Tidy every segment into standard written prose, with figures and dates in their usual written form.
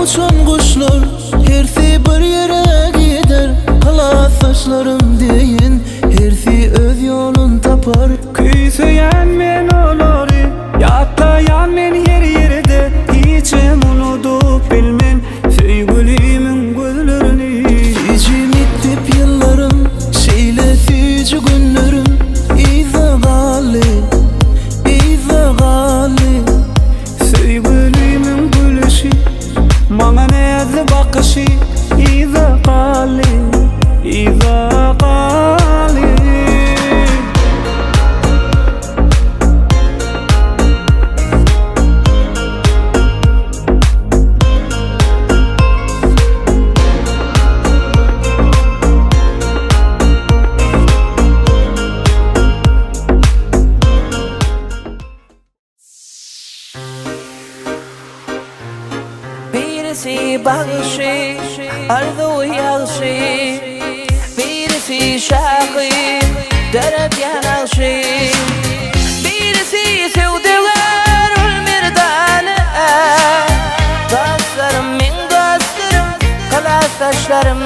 Uçan guşlar hersi bir ýere gider, Klasdaşlarym deýin hersi öz ýolun tapar. Küýseýän men olary, ýatlaýan men her ýerde, Hiçem unudyp bilmen söýgülimiň gözlerini. Süýji mekdep ýyllarym, şeýle süýji günlerim Yzda galdy, yzda galdy. Söýgülimiň gülüşi, maňa näzli bakyşy Yza galdy, yza galdy. Birisi bagşy, arzuwy ýagşy, Birisi şahyr, döredýän agşy. Birisi söwdagär, ol merdana. Dostlarym, meň dostlarym, klasdaşlarym.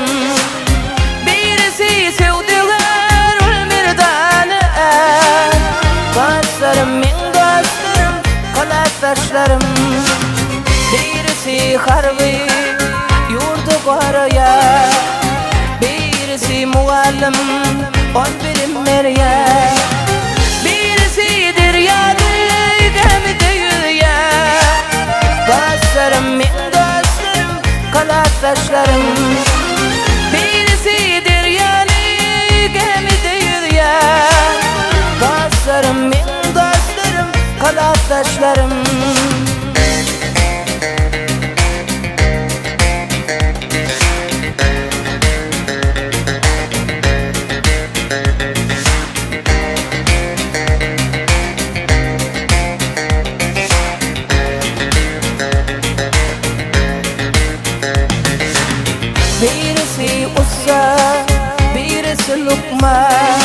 Birisi söwdagär, ol merdana. Dostlarym, meň dostlarym, klasdaşlarym. Birisi harby, ýurdy goraýar. Birisi mugallym, ol bilim berýär. Birisi derýada gämide ýüzýär. Dostlarym, meň dostlarym, klasdaşlarym. Birisi derýaly gämide ýüzýär. Dostlarym, meň dostlarym, klasdaşlarym. Birisi ussa, birisi lukman,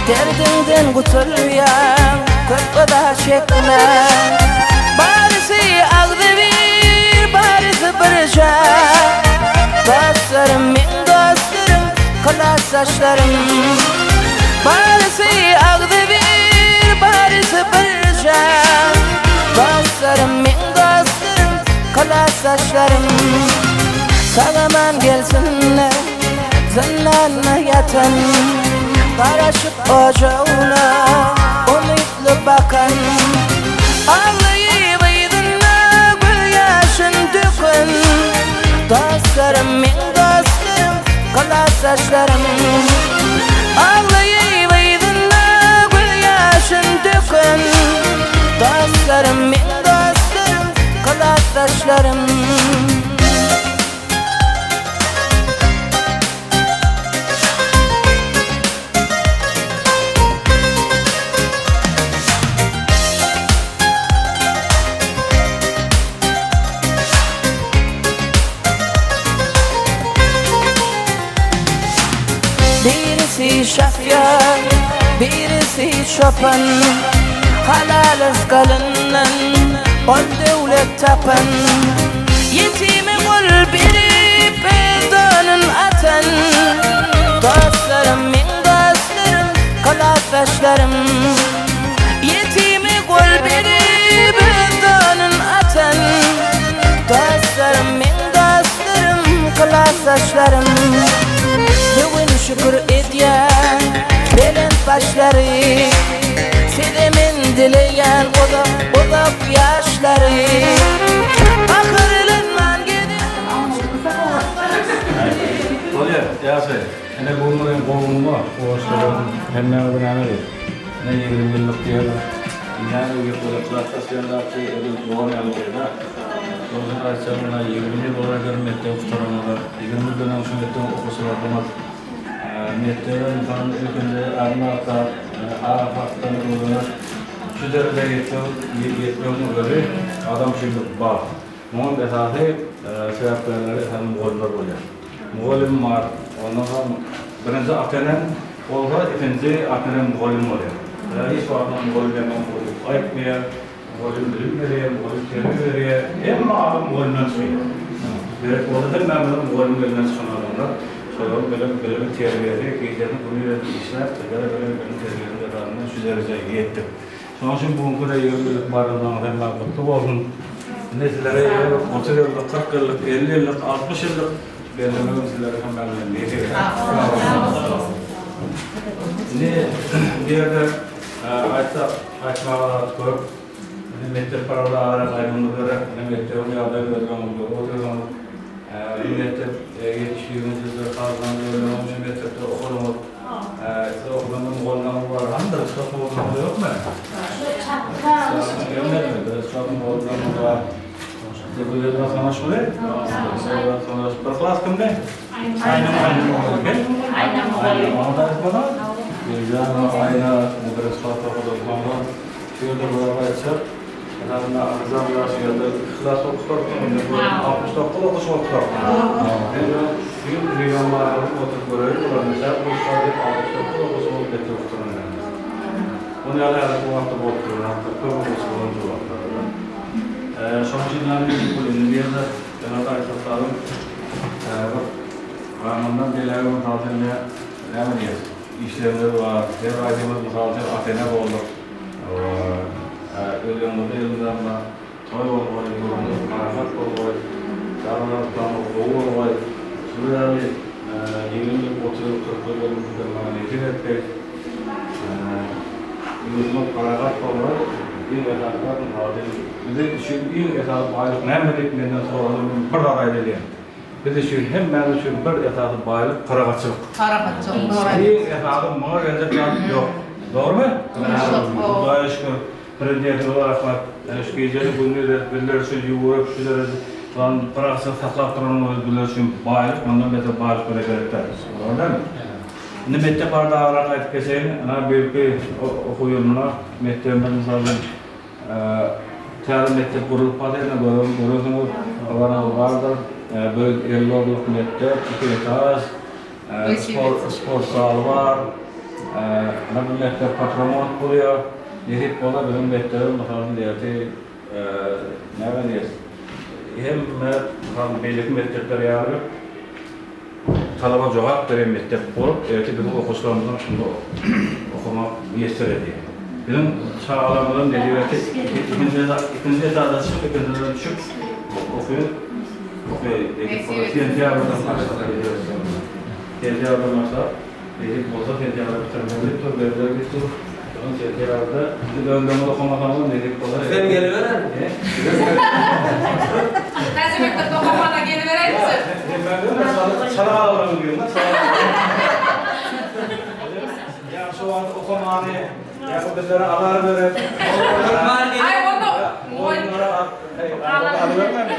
Derdiňden gutulýaň köp yza çekmän. Barysy agzybir, barysy birje, Dostlarym, meň dostlarym, klasdaşlarym. Barysy agzybir, barysy birje, Dostlarym, meň dostlarym, klasdaşlarym. Sag-aman gelsinler zyndanda ýatan, Garaşyp ojagyna umytly bakan. Aglaýyp yzynda gözýaşyn döken, Dostlarym, meň dostlarym, klasdaşlarym. Aglaýyp yzynda gözýaşyn döken, Dostlarym, meň dostlarym, klasdaşlarym. Birisi şofýor, birisi çopan, Halal yrsgalyndan ol döwlet tapan. Ýetime gol berip, öz donun atan. Dostlarym, meň dostlarym, klasdaşlarym. Ýetime gol berip, öz donun atan. Dostlarym, meň dostlarym, klasdaşlarym. Bu gün şükür edýän belent başlary, Size men dileýän uzak, uzak ýaşlary. Gaharlanman gezip. Bolýar, ýagşy. Ine bu gün gowuňma, goşlaryň hemmäňize näme diýip. Ine 20 ýyllyk diýeli. Näme gep bolýar, klasdaş diýen zatçy edil dogan ýaly bolýar-da. Dogrusyny aýtsam, ine 20 ýyl bolar eken mekdebi gutaranyňyza. 20 ýyldan öň şu mekdebiň okuwçylarydyňyz. Mekdebe ynsan ilkinji ädim atlap, A harpdan öwrenip, şu derejä ýetmegiň özi adam üçin bir bagt. Munuň esasy sebäpkärleri esasy mugallymlar bolýar. Mugallym bar, ondan soň birinji ata-enem bolsa, ikinji ata-enem mugallym bolýar. Hiç wagtam mugallym ýaman bolup aýtmaýar, mugallym bilim berýär, mugallym terbiýe berýär, hemme adam mugallymdan çykýar. Gerek bolsa hemmämiziň mugallym elinden çykan adamlar. Şolaryň beren bilimi, terbiýesi, gijesini gündiz edip işläp, bizlere beren bilim terbiýesiniň esasynda şu derejä ýetdik. Şonuň üçin bu günki 20 ýyllyk baýramlaryňyz hemmä gutly bolsun. Indi sizlere ýene 30 ýyllyk, 40 ýyllyk, 50 ýyllyk, 60 ýyllyk bellemegem sizlere hemmämize nesip etsin. Indi bu ýerde aýtsak, aýtmaga zat köp. Indi mekdep barada azrak aýdymyz gerek. Indi mekdebiň ýagdaýyny özüňiz görüp otyrsyňyz. Bu mekdep ýetişdigiňiz sizler saglygyňyz özüňiz şu mekdepde okadyňyz. Siz okadanda mugallymlaryňyz bar. Hany birinji klas mugallymlaryňyz ýokmy? Gelmedimi? Birinji klas mugallymlaryňyz bar. Bu ýerde sanaşmaly. Bir klas kimde? Aýna Aýna mugallym. Aýna mugallym. Aýna aýtmadyňyz? Güljan Aýna birinji klasda okadyň. Soňra Şu ýerde bular aýtjak, Ynha, Arzan ýa şu ýerde iki klas okutarsyň, indi bu 69 okuwçy okutarsyň. Men şu ýyl Rigan baýramyny oturyp göreýin, bular näçe okuwçy diýip, 69 okuwçy bolup mekdep okutan ekenler. Muny ýaly häzirki wagtda bolup duran, hatda köp okuwçy bolan şu wagtlarda-da. Şonuň üçin näme diýjek bolýan, indi bu ýerde Senat aýtsak bir Ramyndan beläge mysal üçin näme diýer? Işlerimiz bar. Her aýdymyz mysal üçin ata-ene bolduk. Özüňizde elmydama toý bolgaý, ýurdumyz parahat bolgaý, çagalarymyz gowy bolgaý. Şular ýaly 20 ýyl, 30 ýyl, 40 ýyl ömrümizde maňa nesip etgeý. Ýurdumyz parahat bolgaý. Iň esasy zat mysal üçin biziň üçin iň esasy baýlyk näme diýip menden sorasa men bir zat aýdalýan. Biz üçin, hemmämiz üçin bir esasy baýlyk parahatçylyk. Parahatçylyk dogry. Iň esasy muňa geljek zat ýok. Dogrymy? Hudaýa şükür, Prezidentimiz rahmat, şu gijeli gündiz edip bizler üçin ýüwürip şu derejede parahatçylyk saklap duranyň özi bizler üçin baýlyk, mundan beter baýlyk bize gerek däl. Dogry dälmi? Indi mekdep barada azrak aýdyp geçeýin. Ynha, beýleki okuw ýylynda mekdebimiz mysal üçin Täze mekdep gurlup barýar, görensiňiz, habaryňyz bardyr. 150 orunlyk mekdep, iki etaž, sport zaly bar. Ine bu mekdep kapremont bolýar. Nesip bolsa biziň mekdebimiz mysal üçin ertir näme diýeris, hemme mysal beýleki mekdepler ýaly Talaba jogap berýän mekdep bolup, ertir biziň okuwçylarymyzyň şunda okamak miýesser edýär. Biziň çagalarymyzam nesip etse ikinji etaža çykyp, ikinjiden düşüp okaýar. Okaýar. Nesip bolsa sentýabrdan başlap Sentýabrdan başlap, nesip bolsa sentýabrda bitirmeli diýip dur, berler diýip dur. Soň sentýabrda siz özleriňiz okamasaňyzam nesip bolsa. Sen geliberer. Täze mekdepde okamana geliberäýipsi. Çala galalar diýen da, çala. Ýa şu wagt okamany, ýa bu bizlere azar berip. Aý onda Onlara azar bermemi?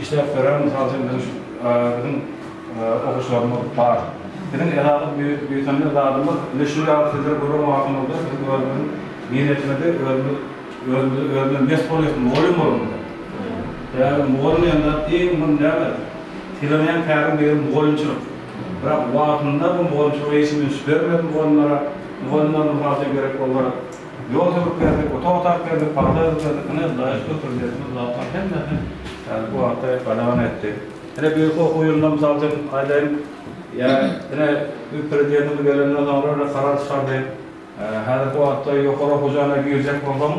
Işläp beren mysal üçin biziň biziň okuwçylarymyz bar. Biziň esasy buýsanýan zadymyz indi şu ýaly sizler gören wagtyňyzda biz özümiziň minnetimizi özümiz özümizi özümize mes bolýas mugallym bolanymyzda. Sebäbi mugallym diýen zat iň bir näme sylanýan käriň biri mugallymçylyk. Birak wagtynda bu mugallymçylyga hiç kim üns bermedi mugallymlara. Mugallymlar mysal üçin gerek bolsa Ýol söküp berdik, otag otap berdik, pagta ýygyp berdik, ine, Hudaýa şükür, Prezidentimiz zatlaryň hemmesini häzirki wagtda gadagan etdi. Ine, beýleki okuw ýylynda, mysal üçin, aýdaýyn, ýa, ine, bu Prezidentimiz gelenden soňra bir karar çykardy. Häzirki wagtda ýokary okuw jaýyna girjek bolsaň,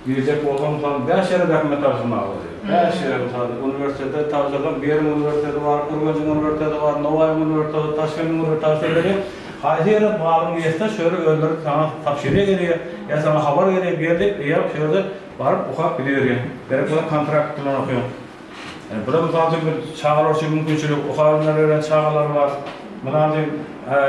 girjek bolsaň, mysal, bäş ýere zähmet tabşyrmaga bolýar. Bäş ýere, mysal, uniwersitete tabşyrsaň, Beriň uniwersiteti bar, Ürgenjiň uniwersiteti bar, Nowaýyň uniwersiteti, Taşkendiň uniwersiteti tabşyryp berýär. Haýsy ýere balyň ýetse, şo ýere özleri saňa tabşyryk edýär, ýa saňa habar berýär, gel diýip, eýýäm şo ýerde baryp okap gidiberýäň. Gerek bolsa kontrakt bilen okaýaň. Ýani bu-da mysal üçin bir çagalar üçin mümkinçilik, okabilmän ýören çagalar bar. Mysal üçin, hä,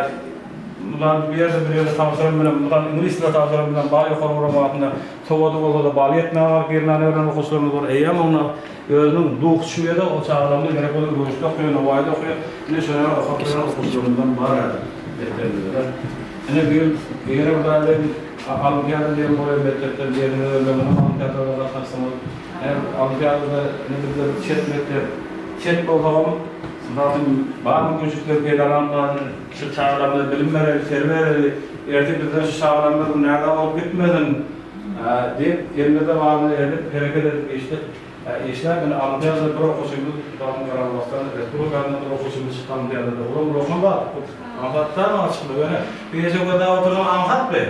Mysal bir ýerde bir ýerde tabşyran bilen, mysal iňlis dilinde tabşyran bilen bal ýokary bolan wagtynda sowady bolsa-da bal ýetmän galyp girmäne berlen okuwçylarymyz bar. Eýýäm onda özüniň duhy düşmeýär-de, o çagalarymyz gerek bolsa Ürgençde okaýar, Nowaýyda okaýar. Ine şolar ýaly okap ýören okuwçylarymyzam bar häzir mekdebimizde. Ine bu ýyl ýene bir zat hem olimpiada diýen bolýar mekdepde, diýeniňiz özleriňizem olimpiadalara gatnaşdyňyz. Her olimpiadada ine bizde bir çet mekdep, çet bolsagam, mysal üçin bar mümkinçilikleri peýdalanyp Şu çagalarymyza bilim bereli, terbiýe bereli, ertir bizden şu çagalarymyz närza bolup gitmesin diýip, elimizde baryny edip, hereket edip işlik, işläp, indi olimpiadada bir okuwçymyz Dagyň Garabulakdan respublikasyndan bir okuwçymyz çykdy olimpiadada. Olam ullakan zat. Bu aňsat däl oňa çykmak. Ýöne bir gije gözläp otursaň aňsat be.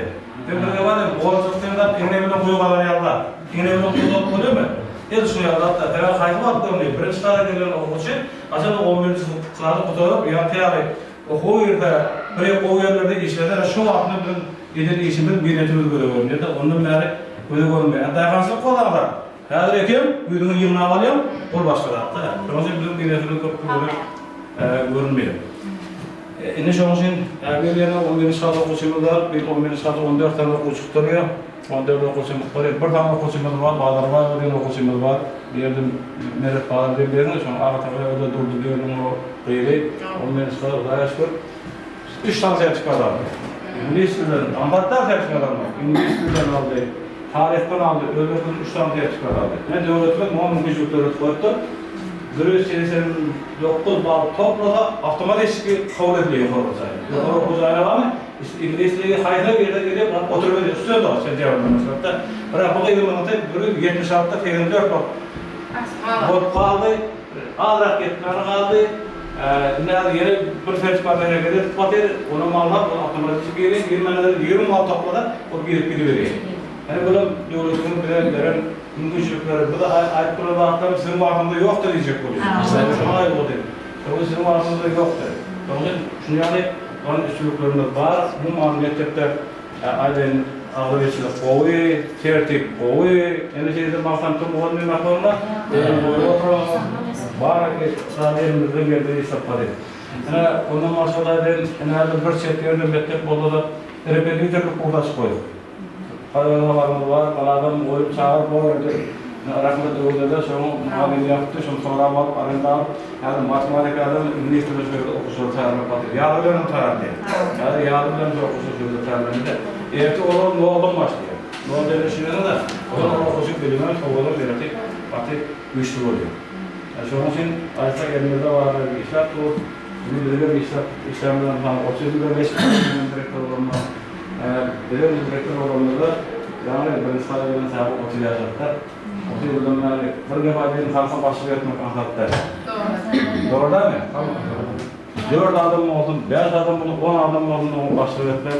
Sen bir gezek bar, boljak sen zat iňňe bilen guýy gazan ýaly zat. Iňňe bilen guýy gazyp bolýarmy? Edil şuň ýaly zat-da. Sebäbi haýsy wagt görünýär? Birinji klasa gelen okuwçy haçanda on birinji klasy gutaryp, ýa-da ýaly okuwa girse, bir gowy ýerlerde işlese, şu wagtynda biziň eden işimiz, minnetimiz göze görünýär-de, ondan bäri göze görünmeýär. Daýhançylyk bolsa-da, häzir ekeň, güýzüňe ýygnap alýaň, ol başga zat-da. Şonuň üçin biziň minnetimiz köp göze görünmeýär. Indi şonuň üçin bir ýerde on birinji klas okuwçymyz bar, bir on birinji klasda 14 sany okuwçy gutarýar. 14 okuwçymyz gutarýar. Bir sany okuwçymyz bar, Bazarbaýewa diýen okuwçymyz bar. Bu ýerde Meret Bazar diýen biriň, şonuň agasygy o-da Durdy diýeniň o gyzy. On birinji klas, Hudaýa şükür. Üç sany sertifikat aldy. Iňlis dilinden, aňsat däl sertifikat almak. Iňlis dilinden aldy, taryhdan aldy, özbek dilinden üç sany sertifikat aldy. Ine döwletimiz muňa mümkinçilik döredip goýupdyr. 189 bal toplasa, awtomatiki kabul edilýär ýokary okuw jaýyna. Ýokary okuw jaýyna barmy, iňlis dili haýsyna girse girýär, baryp oturyberýär. Üstüne dogry, sentýabrdan başlap-da. Biraq bu gyzymyzyňky 176-da 84 bal bolup galdy. Azrak ýetmäni galdy. Indi häzir ýene bir sertifikat hereket edip batyr. Onam alsak, ol awtomatiki girýär. Girmände-de 20 bal toplasa, ol girip gidiberýär. Ýani bulam döwletimiziň bize beren mümkinçilikleri. Bu-da aýdyp duran zatlarym siziň wagtyňyzda ýokdy diýjek bolýan. Şoňa aýdyp otyryn. Şoňa siziň wagtyňyzda ýokdy. Şonuň üçin şuny ýaly bolan üstünliklerimiz bar. Umuman mekdepde aýdaýyn agzybirçilik gowy, tertip gowy. Indi şeýdip magtanyp mugallym ahwalynda özüň goýup oturanok. Bar zady elimizden geldiği işläp barýas. Ine ondan başga-da aýdaýyn ine häzir bir çet ýerde mekdep bolsa-da repetitorlyk kurs açyp goýduk. Haýwan habarymyz bar, galadan goýup çagyryp bor indi. Rahmet Öwezede şoň mugallym ýapypdy, şony sorap alyp, arenda alyp, häzir matematikadan iňlis dilini şu ýerde okuwçylary taýýarlap batyr. Ýazy bilenem taýýarlaýar. Häzir ýazy bilen şu okuwçylar şu ýerde taýýarlanýar. Erte olar noldan başlaýar. Nol diýende düşünýäňiz-ä, olar ol okuwçyň bilimem, sowadam bereti gaty güýçli bolýar. Şonuň üçin aýtsak elimizde bar işläp dur. Indi bizler işläp işlämizden soň 30 ýyldan geçdi men direktor bolanyma. Bizem direktor bolanymyzda ýaňy birinji sala gelen çaga 30 ýaşatda. 30 ýyldan bäri bir gep aýdaýyn halka başlyk etmek aňsat däl. Dogry. Dogry dälmi? Dört adam bolsun, bäş adam bolsun, on adam bolsun oňa başlyk etmek,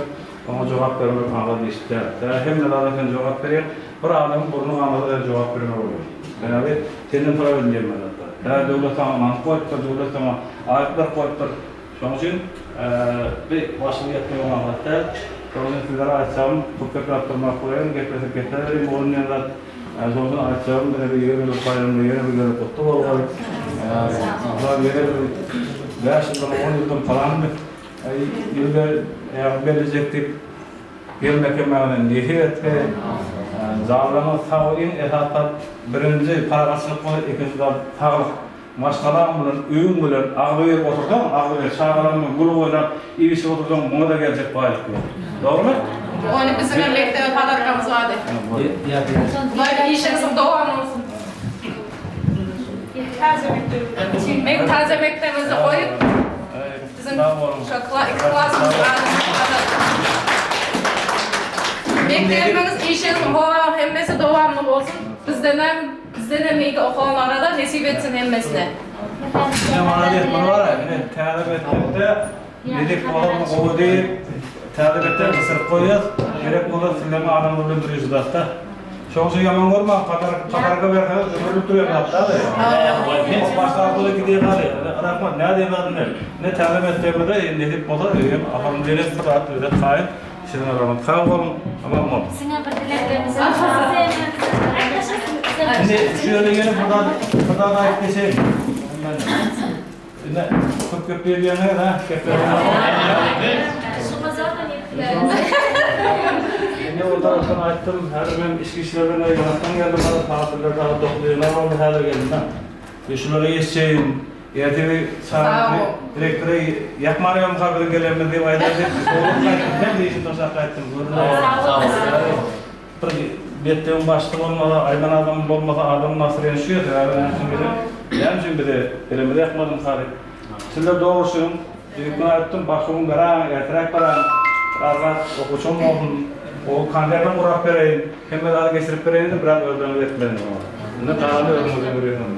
oňa jogap bermek aňsat iş däl. Sebäbi hemme zada sen jogap berýäň. Bir adamyň burny ganasa sen jogap bermeli bolýaň. Sebäbi senden talap edilýär hemme zatlar. Sebäbi döwlet saňa ynanyp goýupdyr, döwlet saňa aýyplar goýupdyr. Şonuň üçin bi başlyk etmek aňsat däl. Şonuň üçin sizlere aýtjagym, köp gepläp durmak bilen, geplesek gepläberiň, bolan diýen zat. Şonuň üçin aýtjagym, bize bir 20 ýyllyk baýramda ýene bir gezek gutly bolgaý. Ynha, ýene bir bäş ýyldan, on ýyldan palan ýylda bellejek diýip Gelmek hemmäňize nesip etse. Janlaryňyz sag iň esasy zat birinji parahatçylyk bolsa ikinji zat saglyk. Maşgalaň bilen öýüň bilen agzybir otursaň agzybir çagalaň bilen gülüp oýnap iýip içip otursaň muňada geljek baýlyk ýok. Dogrymy? Ony biziňem mekdebe padarkamyz bardy. Hudaý işiňiziň dowamy bolsun. Meň täze mekdebimizde goýup Biziň şo iki klasymyzyň Mekdebimiz işiň howaň hemmesi dowamly bolsun. Bizdenem bizdenem ýeke okalanlara-da nesip etsin hemmesine. Ine malades muny bara ine täze mekdepde nesip bolsa muny gowy diýip täze mekdep gysdyryp goýýas gerek bolsa sizleň adyňyz bilen bir ýüzdatda. Şoň üçin ýaman görmäň, padarka padarka berseňiz ömürlik durýan zat däl. Başga aklyga gidýän zat. Rahmat, näde zadyny. Ne täze mekdebimize nesip bolsa, öýem ahyryn belet bir zat bize taýyn. Siziň araňyz sag boluň, aman boluň. Siňe bir dileklerimizi Indi şu ýerde ýene bir zat, bir zat aýdyp geçeýin. Indi köp gep berýäňiz, ha? Gep berýäňiz. Indi o tarapdan aýtdym, häzir men içki işlerden ýygnakdan geldim, häzir sagat birler sagat 9 ýygnag boldy, häzir geldim-de. E şulara ýetişeýin, ertir çagyryp direktora ýakman ýokmyka biziň gelenimiz diýip aýdar diýip, sowulyp gaýtdym, hem işim taşlap gaýtdym. Bir mekdebiň başlygy bolmasa, aýdan adam bolmasa, adam nasyrýan şu ýer, sebäbi näme üçin bize, näme üçin bize elimizi ýakmadyňka diýip. Sizler dogruçyň, diýip men aýtdym, başga gün baraýyň, ertiräk baraýyň, biraz zat okuwçam bolsun, gowy konsertem gurap bereýin, hemme zady geçirip bereýin diýdim, biraz özleriňiz etmediňiz ony. Indi galany özüňizden görýäňiz.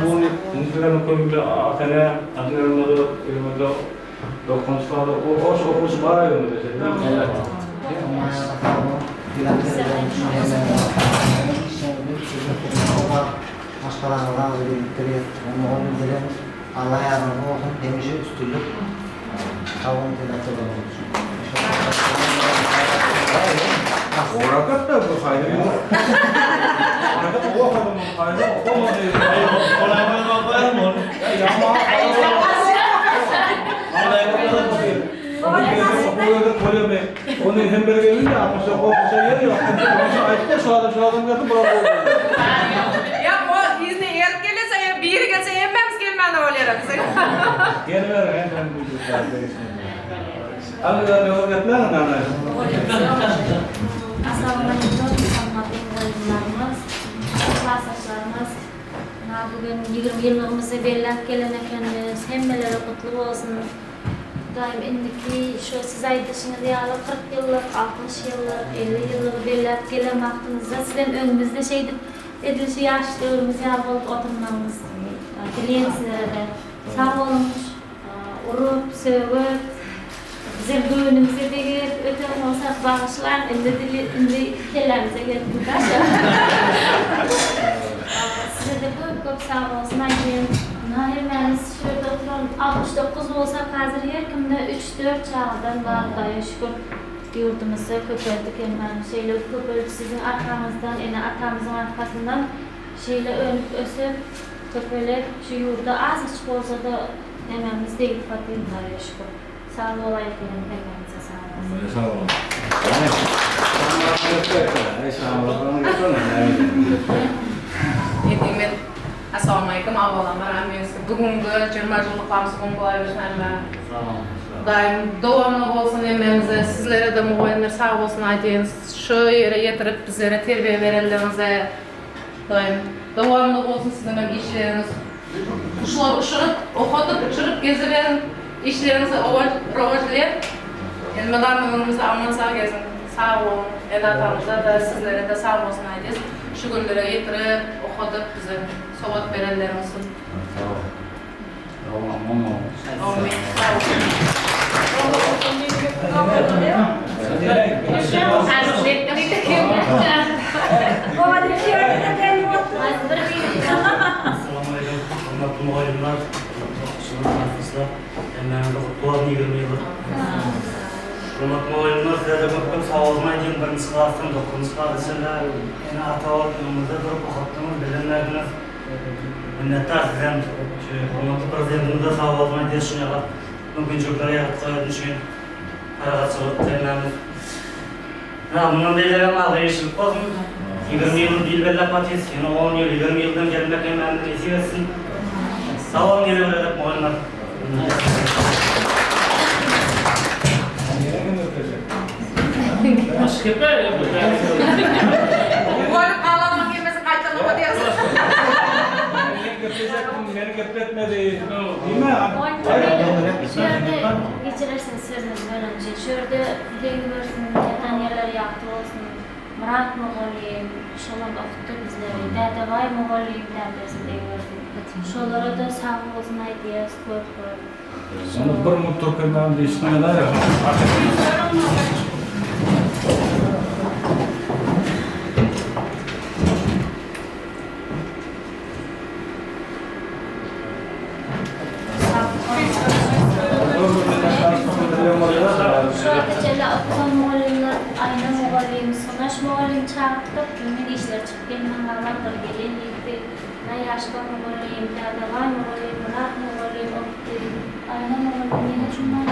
Bu indi kömekli ata-ene, ata-enelerimiz elimizde Dokunç sazı o hoş okuwçy bar öňünde şeýdemi? Evet. Maşgalaňyza agzybirlikdir mugallymlara Allah ýardymyz bolsun hemişe üstünlik sag boluň Sedat doganymyz. Orakat da bu haýda ýok. Orakat o okadymy haýda okamady. Onu hem bir gelince 69 yer yok. Aýtdy şu adam şu adam geldi bular boldy. Ya o izni erip gelese ya biri gelse hemmemiz gelmäne bolýar bize. Geliver hem ben bu Al da ne gepler ana. Assalamu aleykum hormatly mugallymlarymyz, klasdaşlarymyz. Ynha bu gün 20 ýyllygymyzy belläp gelen ekenimiz. Hemmelere gutly bolsun. Hudaýym indiki şu siz aýdyşyňyz ýaly 40 ýyllyk, 60 ýyllyk, 50 ýyllygy belläp gelen wagtymyzda sizem öňümizde şeýdip edil şu ýaş döwrümiz ýaly bolup oturmagyňyzy dileýän sizlere-de. Sag boluň urup, sögüp, bizem göwnümize degip öten bolsak bagyşlaň indi dili indi kellämize gelip dur-da şo. Size-de köp köp sag bolsun aýdýan. Ynha hemmämiz şu ýerde oturan 69 bolsak häzir her kimde üç-dört çagadan bar Hudaýa şükür ýurdumyzda köpeldik hemmämiz şeýle köpelip siziň arkaňyzdan ene-atamyzyň arkasyndan şeýle önüp-ösüp köpelip şu ýurda azajyk bolsa-da Hemmämiz degip batyr Hudaýa şükür. Sag bol aýdýan hemmämize sag bolsun. Sag boluň. Ýene Assalamualeykum awwalambar hemmeňizge bugüngi 20 ýyllyklarymyz gowy bolaýbersin hemmä. Hudaýym dowamly bolsun hemmämize sizlere-de mugallymlar sag bolsun aýdýan şu ýere ýetirip bizlere terbiýe berenleriňize Hudaýym dowamly bolsun siziň hem işleriňiz. Guşlary uçuryp, okadyp, uçuryp geziberiň. Işleriňize rowaç dileýän. Elmydama öňümizde aman sag geziň. Sag boluň. Ene-atamyza-da, sizlere-de sag bolsun aýdýas. Şu günlere ýetirip, okadyp, bize sowat berenleriňiz üçin. Sag boluň. Sag boluň, aman boluň. Amin. Sag Assalamu aleykum, hormatly mugallymlar, okuwçylar, klasdaşlar. Hemmäňize gutly bolsun 20 ýyllyk. Hormatly mugallymlar, size-de köp-köp sag bolsun aýdýan. Birinji klasdan dokuzynjy klasa çenli ene-ata bolup öňümizde durup okatdyňyz, bilim berdiňiz. Minnetdar sizden. Şu hormatly Prezidentimize sag bolsun aýdýas şuny mümkinçilikleri ýaradyp goýany üçin. Parahatçylyk hemmämiz. Ynha, mundan beýlägem agzybirçilik bolsun. 20 ýyl dil belläp otyrys, ýene on ýyl, 20 ýyldan gelmek hemmämize nesip etsin. Sag boluň ýene bir gezek mugallymlar. Mugallym galanlaryň hemmesi gaýtalap otyrys. Men gepleşekdim, meni gepletmedi. Diýme. Şu ýerde geçirersiňiz sözüňizi bölenje. Şu ýerde deň görsün, ýatan ýerleri ýagty bolsun. Myrat mugallym, şolam okutdy bizleri. Dädebaý mugallym dädesi deň görsün. Şolara-da sag bolsun aýdýas köp köp. Şony bir mut türkmenlerin dişine eder ya. Şu wagta çenli okutan mugallymlar Aýna mugallym, Sonaş mugallym çagyrtdyk. Men işler çykyp gelmän galandyr, geleýin diýipdi. Naýaşka mugallym, Dädebaý mugallym, Myrat mugallym okdy. Aýna mugallym ýene kim bar?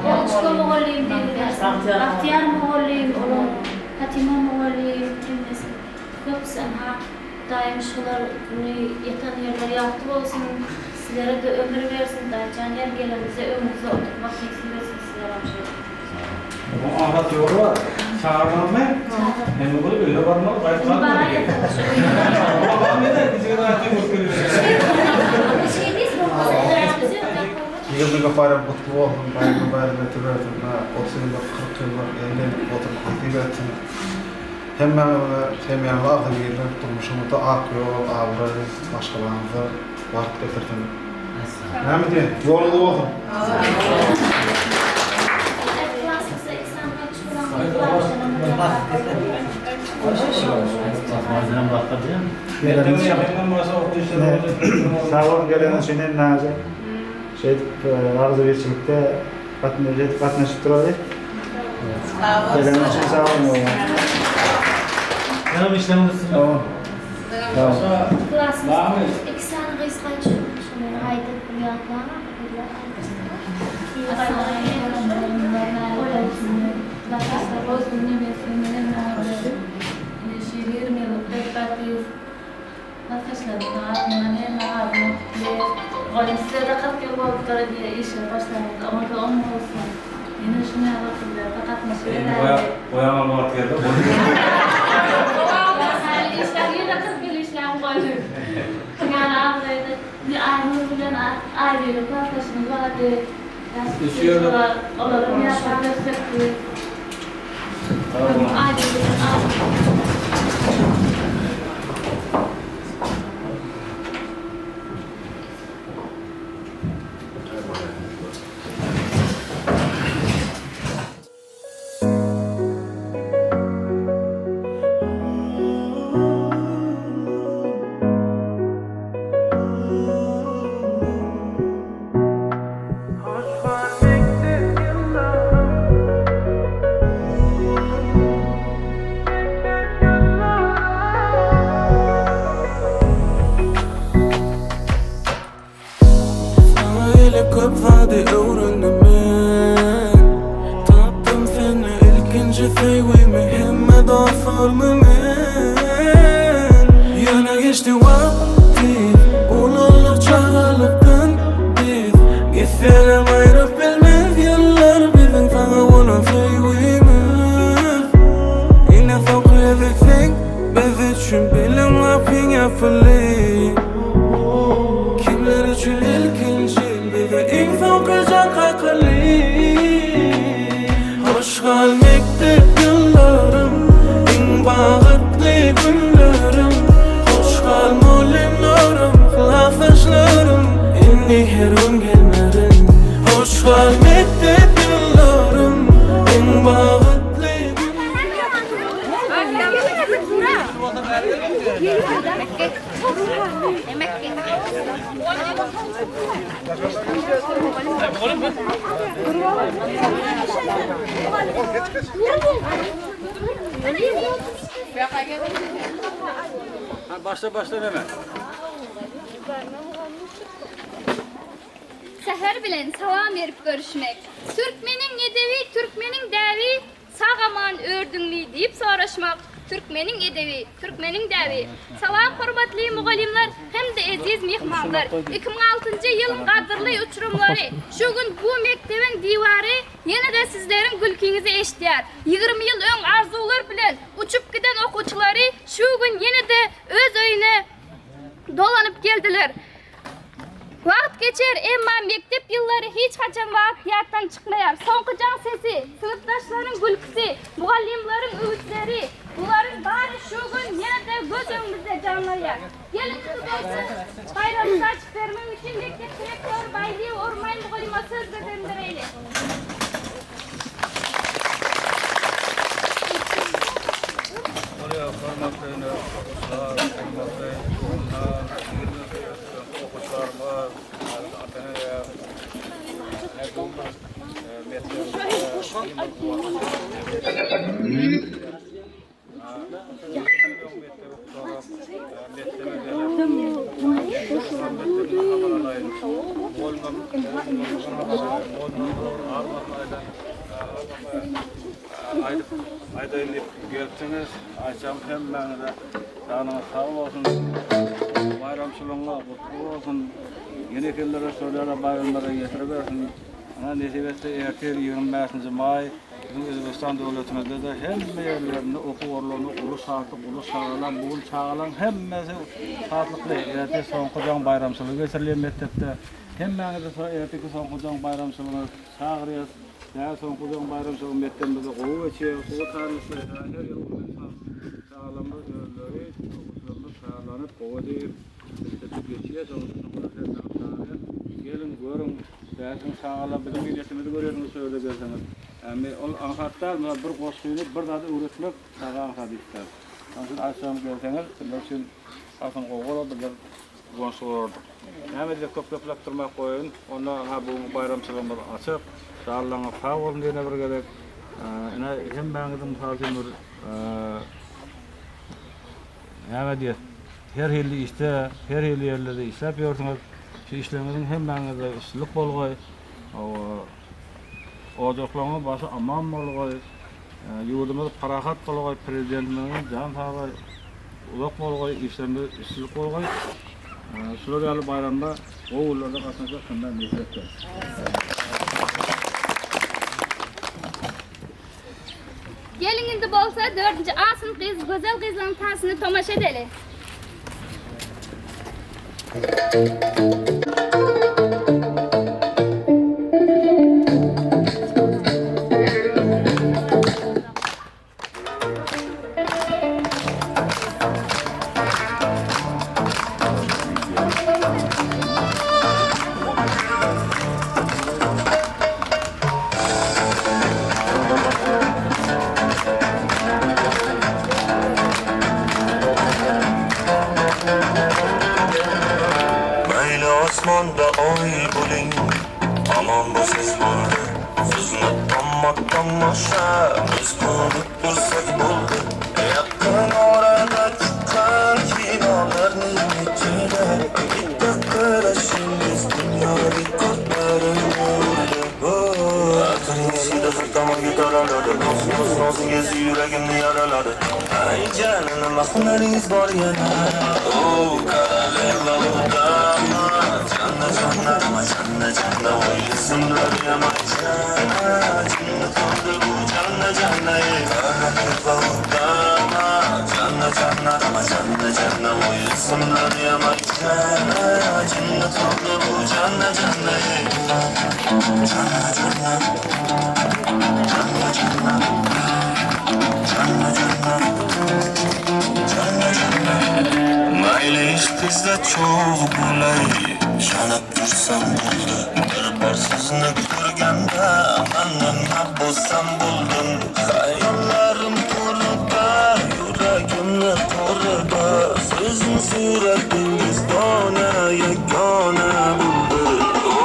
Goçka mugallym diýip, Bagtyýar mugallym, olar Fatima mugallym, hemmesi köpüsi ynha Hudaýym şular güni ýatan ýerleri ýagty bolsun, sizlere-de ömür bersin, Daýyjan her gelenimizde öňüňizde oturmak nesip etsin sizlerem şeýle. Onuň adat ýoly bar. Çagyrmalymy? Hemme bolup öýüne barmaly, gaýdyp galmaly. Ýylyňyz baýram gutly bolsun, baýramyň baýram etibersin, 30 ýyllyk, 40 ýyllyk ellenip oturmak nesip etsin. Hemmäňize semýaňyza agzybirlik, durmuşyňyzda ak ýol, abraý, maşgalaňyza bagt getirsin. Näme diýen? Ýoluňyz bolsun! Sag boluň geleniňiz üçin hemmäňize. Şeýdip agzybirçilikde gatnaşyp duraly. Geleniňiz üçin sag boluň. Ýa işleriňiz üstünlik. Klasymyzda iki sany gyz gaýçy Şondan aýdyp bir ýatlama gyzlar Goýaňam wagt geldi. Bir Aýnur bilen Aýbiri klasdaşymyz bardy. Olaram ýaşap ösdükdi. Aýbiri bilen Aýnur. Saňa gelip köp zady öwrendim men Tapdym seni ilkinji söýgimi Hemme dostlarymy men Ýöne geçdi wagt tiz Ulaldyk çagalykdan biz Gitsenem aýryp bilmez ýyllar biziň Saňa bolan söýgimiz Ine soňky gezek sen biz üçin Bilim gapyň ýapyldy Kimler üçin ilkinji, bize iň soňky jaň kakyldy. Hoş gal mekdep ýyllarym, iň bagtly günlerim. Hoş gal mugallymlarym, klasdaşlarym, indi her gün gelmerin. Hoş gal mekdep ýyllarym, iň bagtly Başla başla hemen. Säher bilen salam berip görüşmek. Türkmeniň edebi, türkmeniň däbi Sag-aman ördüňmi diýip soraşmak türkmeniň edebi, türkmeniň däbi. Salam hormatly mugallymlar hem-de eziz myhmanlar! 2006-njy ýylyň gadyrly uçurymlary şu gün bu mekdebiň diwary ýene-de sizleriň gülkiňizi eşidýär. 20 ýyl öň arzuwlar bilen uçup giden okuwçylary şu gün ýene-de öz öýüne dolanyp geldiler. Wagt geçer, emma mekdep ýyllary hiç haçan wagt ýatdan çykmaýar. Soňky jaň sesi, synpdaşlaryň gülküsi, mugallymlaryň öwütleri, bularyň bary şu gün ýene-de göz öňümizde janlanýar. Geliň indi bolsa, baýramymyzy açyp bermek üçin mekdep direktory Baýlyýew Ormaý mugallyma söz berendireýli. Bolýar, hormatly okuwçylar, hormatly okuwçylarymyz, ata-eneler, Aýdyp aýdaýyn diýip gelipsiňiz. Aýtjagym hemmäňize janyňyz sag bolsun. Baýramçylygyňyz gutly bolsun. Ýene ýyllara şol ýaly baýramlara ýetiribersin. Ana nesip etse ertir 25-nji maý biziň Özbegistan döwletimizde-de hemme ýerlerinde okuw orunlarynda uly şatlyk, uly şagalaň. Bu gün çagalaryň hemmesi şatlykly. Ertir soňky jaň baýramçylygy geçirilýär mekdepde. Hemmäňizi şo ertirki soňky jaň baýramçylygyna çagyrýas. Bäh soňky jaň baýramçylygy mekdebimizde gowy geçýär. Gowy taýýarlykly her ýyl uly çagalarymyz özleri okuwçylarymyz taýýarlanyp gowy diýip mekdepde geçýär. Şonuň üçin hemmäňizi çagyrýas. Geliň, görüň. Bäşiň çagalar biziň minnetimizi görýärsiňiz şu ýerde gelseňiz. Ýagny ol aňsat däl, mysal bir goşgyny bir zady öwretmek çaga aňsat iş däl. Şonuň üçin agşam gelseňiz sizler üçin hasam gowy bolar bizler guwançly bolardyk. Näme diýjek köp gepläp durmak goýaýyn. Onda ha bu günki baýramçylygymyz açyk. Şallaňyz sag bolsun ýene bir gezek. Ine hemmäňiziň mysal üçin bir Näme diýer? Her hili işde, her hili ýerlerde işläp ýörsüňiz. Şu işleriňiziň hemmäňizde üstünlik bolgaý. Hawa. Ojaklaryňyz başy aman bolgaý. Ýurdumyz parahat bolgaý, Prezidentimiziň jan saglygy uzak bolgaý, işlerinde üstünlik bolgaý. Şular ýaly baýramda gowy günlerde gatnaşmak hemmä nesip etsin. Geliň indi bolsa dördünji A synp gyz gözel gyzlaryň tansyny tomaşa edeli. Mayli osmonda oy bo'ling, omon bo'lsangiz bo'ldi. Sizni tomma tomosha biz ko'rib tursak bo'ldi. Yaqin orada chiqqan kinolarning ichida bitta qarashingiz dunyo rekordlarini urdi. Atiringiz hidi har tomonga taraladi. Noz noz nozingiz yuragimni yaraladi. Ay jani, nima hunaringiz bor yana? O королева удама, janna janna, janna janna, voy ismlar yamajana, jinni qildi bu janna janna, ey королева удама, janna janna, janna janna, voy ismlar yamajana, jinni qildi bu janna janna, ey janna janna, janna janna, janna janna, janna janna. Mayli ishqingizda cho'g' bo'lay, ishonib tursam bo'ldi. Bir bor sizni ko'rganda man nima bo'lsam bo'ldim. Xayollarim to'rida, yuragimni qo'rida, sizni suratingiz dona yagona bo'ldi. O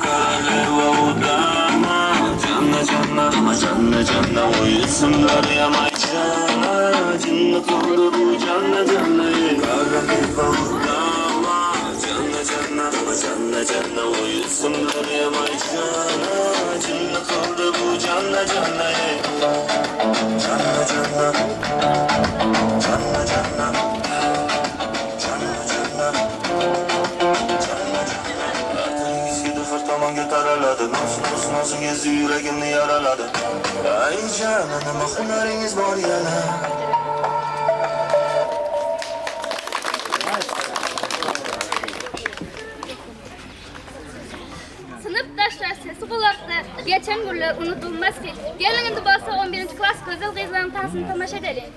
королева удама, janna janna, janna janna, voy ismlar yamayjana, jinni qildi bu janna janna, ey королева удама, janna janna, janna janna, voy ismlar yamayjana, jinni qildi bu janna janna, ey janna janna, janna janna, janna janna, janna janna. Atiringiz hidi har tomonga taraladi. Noz noz nozingiz yuragimni yaraladi. Ay jani, nima hunaringiz bor yana? Synpdaşlar sesi gulakda, geçen günler unudylmaz hiç. Geliň indi bolsa on birinji klas gözel gyzlaryň tansyny tomaşa edeliň.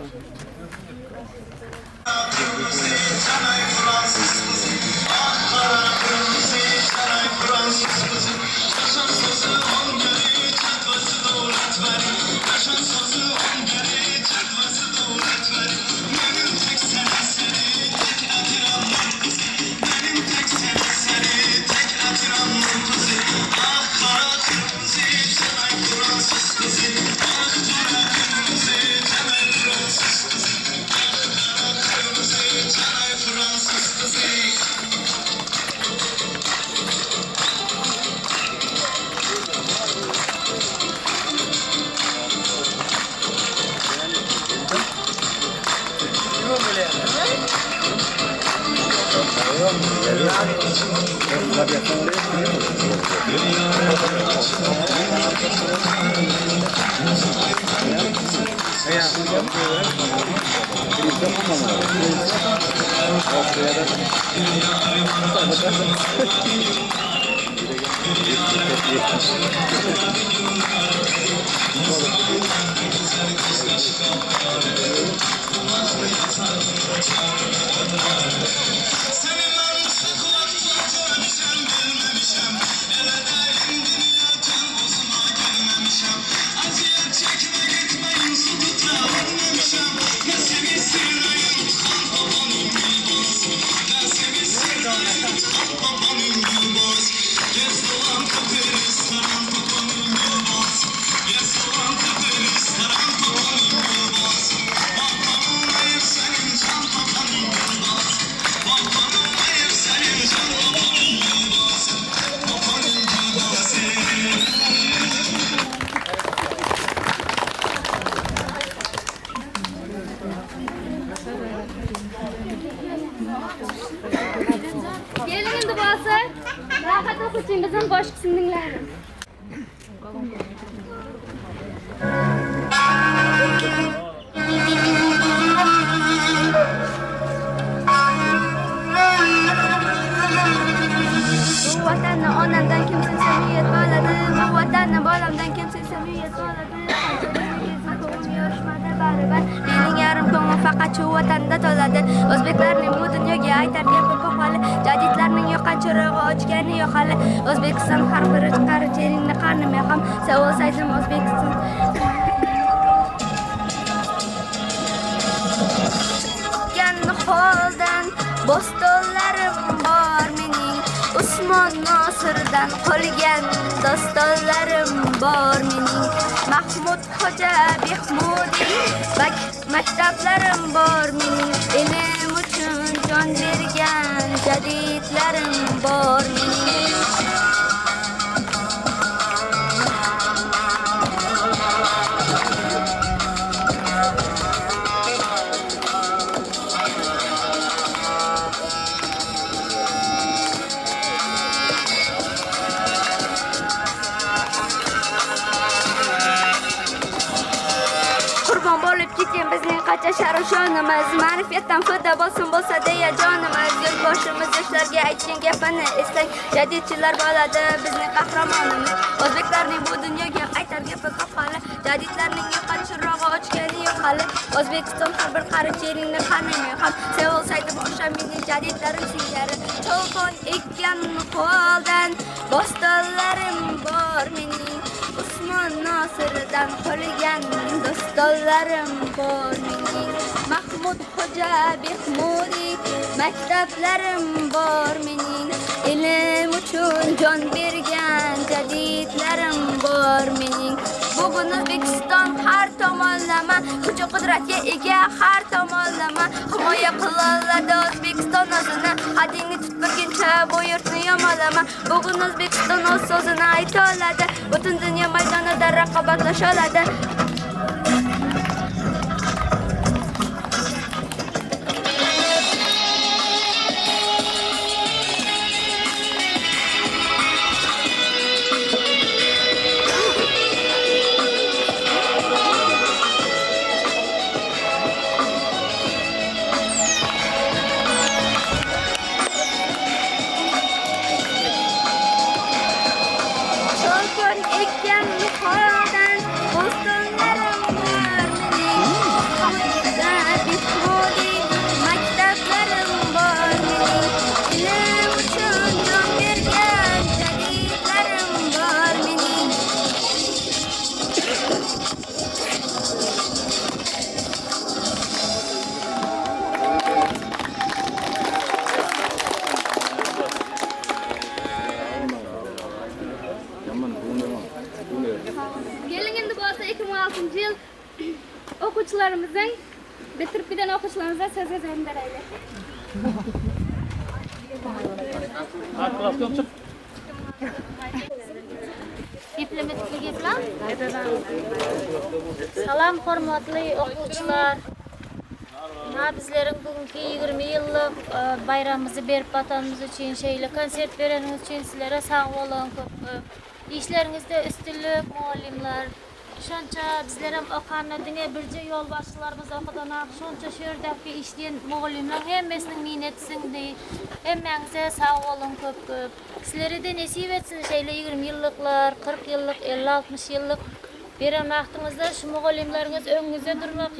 Geliň indi bolsa, Rahat okuwçymyzyň goşgusyny diňläliň. Bu watanny onamdan kim sevsem ýet bolady Bu watanny bolamdan kim sevsem ýet bolady Kança bizni gezdim köňlüm ýoruşmady barybir Meniň ýarym köňlüm fakat şu watanda tolady O'zbeklarning bu dunyoga aytar gapi ko'p hali Jadidlarning yoqqan chirog'i o'chgani yo'q hali O'zbekiston har bir qarich yeringni qarnim yoqam Sevolsaydim O'zbekiston Chiqqan holdan bo'stonlarim bor mening Usmon Nosirdan qolgan dostonlarim bor mening Mahmud Xo'ja Behbudiy maktablarim bor mening Ilm uchun jon bergan jadidlarim bor mening Qurbon bo'lib ketgan bizning qancha sharu shonimiz Ma'rifatdan fido bo'lsin bo'lsa deya jonimiz Yurtboshimiz yoshlarga aytgan gapini eslang Jadidchilar bo'ladi bizning qahramonimiz O'zbeklarning bu dunyoga aytar gapi ko'p hali Jadidlarning yoqqan chirog'i o'chgani yo'q hali O'zbekiston har bir qarich yeringni qaniyman ham Sevolsaydim o'sha mening jadidlarim singari Cholpon ekkan qo'ldan bo'stonlarim bor mening Usmon Nosirdan qolgan dostonlarim bor mening Mahmud Xo'ja Behbudiy maktablarim bor mening Ilm uchun jon bergan jadidlarim bor mening Bugun O'zbekiston har tomonlama kuch qudratga ega har tomonlama himoya qiloladi O'zbekiston o'zini hadingni tut bilguncha bu yurtni yomonlama Bugun O'zbekiston o'z so'zini ayta oladi butun dunyo maydonida raqobatlasha oladi Cholpon ekkan holdan bo'stonlarim bor mening Behbudiy maktablarim bor mening Ilm uchun jon bergan jadidlarim bor mening Geliň indi bolsa 2006-njy ýyl okuwçylarymyzyň bitirip giden okuwçylarymyza söz gezegini beräýli. Geplemedikli gepläň. Salam hormatly okuwçylar. Ha bizleriň bugünki 20 ýyllyk baýramymyzy berip batanymyz üçin şeýle konsert bereniňiz üçin sizlere sag boluň köp köp. Işleriňizde üstünlik mugallymlar. Şonça bizlerem okanda diňe birje ýolbaşçylarymyz okadanok şonça şu ýerdäki işleýän mugallymlaň hemmesiniň minneti siňdi. Hemmäňize sag boluň köp köp. Sizlerede nesip etsin şeýle 20 ýyllyklar, 40 ýyllyk, 50-60 ýyllyk beren wagtyňyzda şu mugallymlaryňyz öňüňizde durmak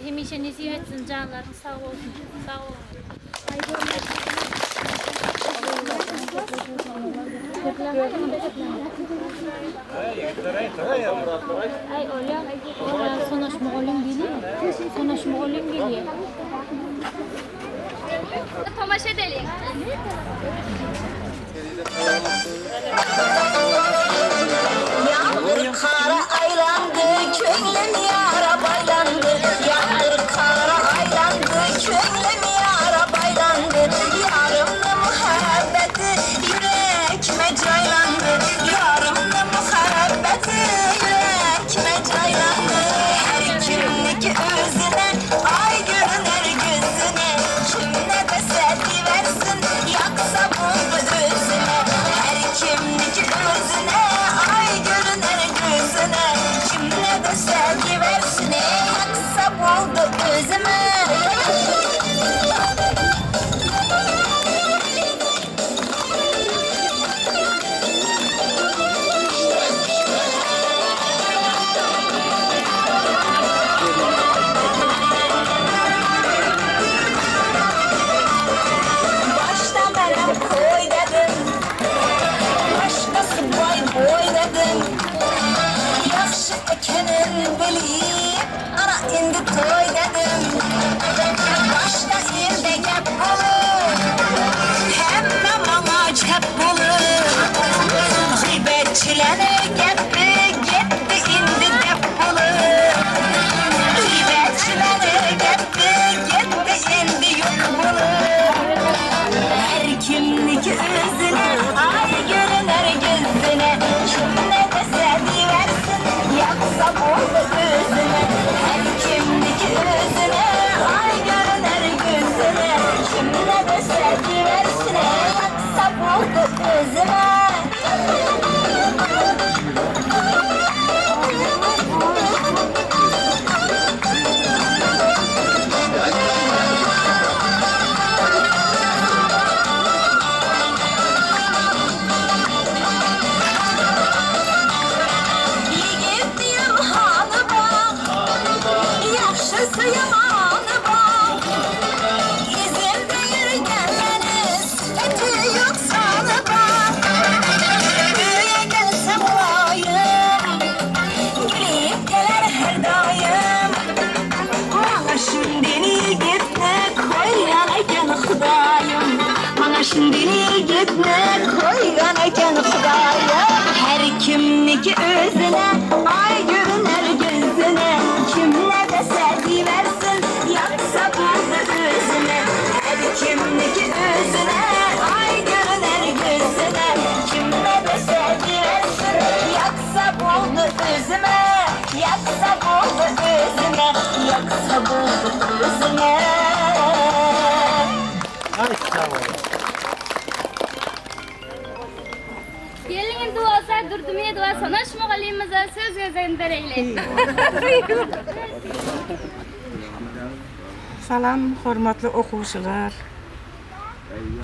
hemişe nesip etsin janlaryňyz sag bolsun. Sag boluň. Tomaşa edeliň. Ýaňgyr kara aýlandy, köňlüm ýara baýlandy, Ýaňgyr kara aýlandy, köňlüm ýara baýlandy, Ýarymny muhabbeti ýürekime jaýlandy, Ýarymny muhabbeti ýürekime jaýlandy. Her kimniki özüne, aý görüner gözüne, Kim ne dese diýersin, ýaksa boldy özüne. Her kimniki özüne, aý görüner gözüne, Kim ne dese diýersin, ýaksa boldy özüme. Başda menem koý dedim, Başgasy baý boý dedim. Ýagşy ekenin bilip, Ana indi toý dedim. Başda ilde gep bolup, Hemme maňa çep bolup. Gybetçilere gepi gitdi indi dep bolup. Gybetçilere gepi gitdi indi ýok bolup. Her kimniki özüne, aý görüner gözüne. Kim ne dese diýersin, ýaksa boldy özüne. Her kimniki özüne, aý görüner gözüne. Kim ne dese diýersin, ýaksa boldy özüne. Ýigit diýen hany bar, Ýagşysy ýamany bar. Yzymda ýörgenleriň Eti ýok sany bar. Öýe gelse mylaýym, Gülüp geler her daýym. Maňa şindin ýigitni Koýan eken Hudaýym. Maňa şindin ýigitni Koýan eken Hudaýym. Her kimniki özüne, Aý görüner gözüne. Kim ne dese diýersin, Ýaksa boldy özüne. Her kimniki özüne, Aý görüner gözüne. Kim ne dese diýersin, Ýaksa boldy özüme. Ýaksa boldy özüme, Ýaksa boldy özüme. Aý sag bol. Geliň indi bolsa Durdymedowa Sonaş mugallymymyza söz gezegini bereýli. Salam hormatly okuwçylar.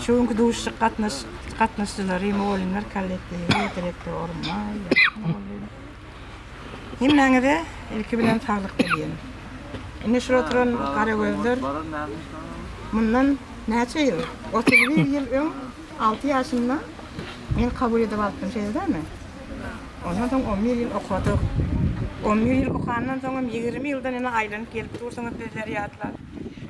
Şu günki duşuşyk gatnaş gatnaşyjylary, mugallymlar kollektiwi, direktor Orunbaý mugallym. Hemmäňize ilki bilen saglyk dileýän. Indi şura oturan garagözler mundan näçe ýyl? 31 ýyl öň 6 ýaşynda meni kabul edip alypdym, şeýle dälmi? Ondan soň 11 ýyl okadyk. 11 ýyl okandan soň hem 20 ýyldan ene aýlanyp gelip dursuňyz bizleri ýatlap.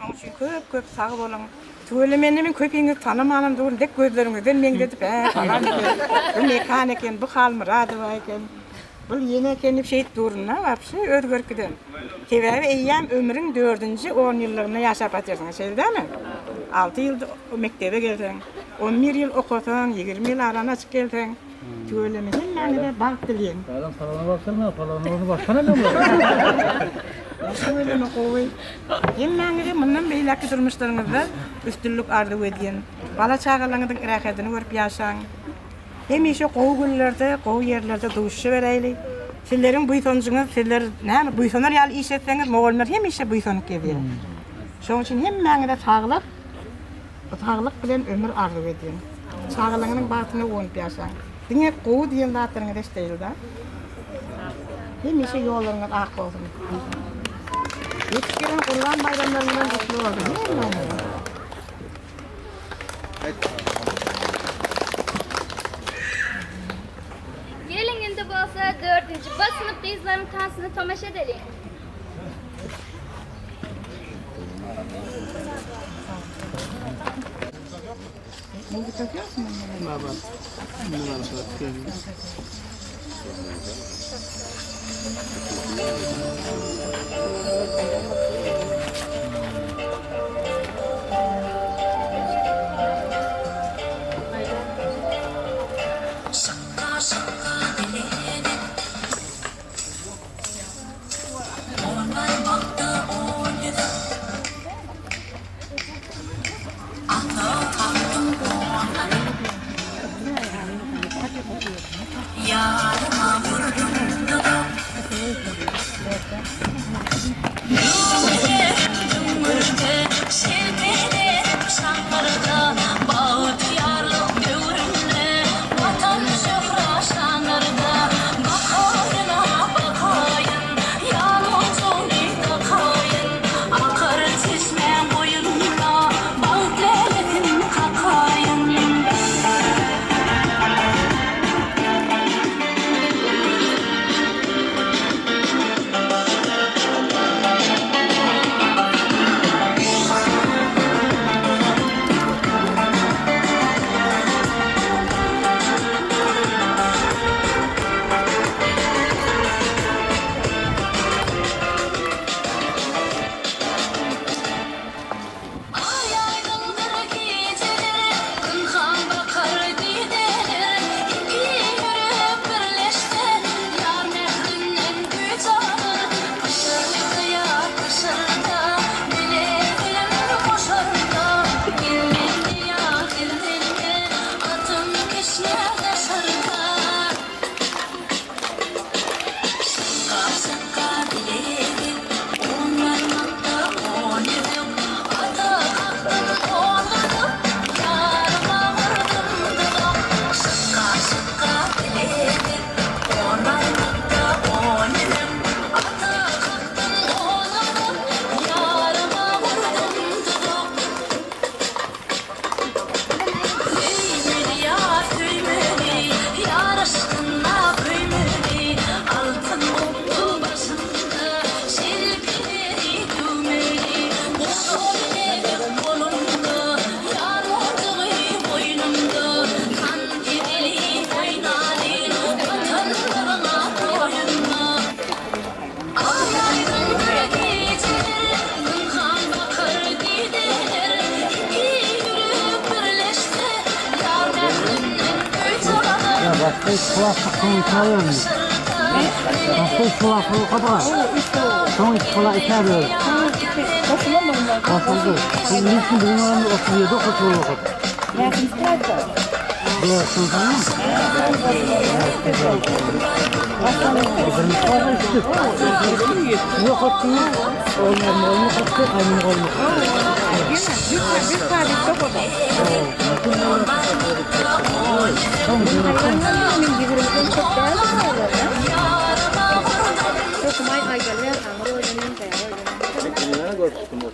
Onuň üçin köp-köp sag boluň. Tüweleme indi men köpiňizi tanamanam durun, dek gözleriňizden meňzedip, hä, falan eken, bu Mekan eken, bu Halmyradowa eken, bu ýene eken diýip şeýdip durun-da, wapşe özgerip giden. Sebäbi eýýäm ömrüň dördünji onýyllygynda ýaşap atyrsyň, şeýle dälmi? Alty ýyl mekdebe gelseň, on bir ýyl okasaň, 20 ýyl arany açyp gelseň, tüweleme hemmäňize bagt dileýin. Salam, palana baksana, palana ony baksana men. Tüweleme gowy. Hemmäňize mundan beýläkki durmuşlaryňyzda üstünlik arzuw edýän. Bala-çagalaryňyzyň rähedini görüp ýaşaň. Hemişe gowy günlerde, gowy ýerlerde duşuşyberäýli. Sizleriň buýsanjyňyz, sizler näme buýsanar ýaly iş etseňiz, mugallymlar hemişe buýsanyp gezýär. Şonuň üçin hemmäňize saglyk, saglyk bilen ömür arzuw edýän. Çagalaryňyzyň bagtyna guwanyp ýaşaň. Diňe gowy diýen zatlaryňyzy eşdeýli-da. Hemişe ýollaryňyz ak bolsun. Ýetip gelen Gurban baýramlaryňyzam gutly bolsun hemmäňize. Geliň indi bolsa dördünji B synp gyzlaryň tansyna tomaşa edeliň.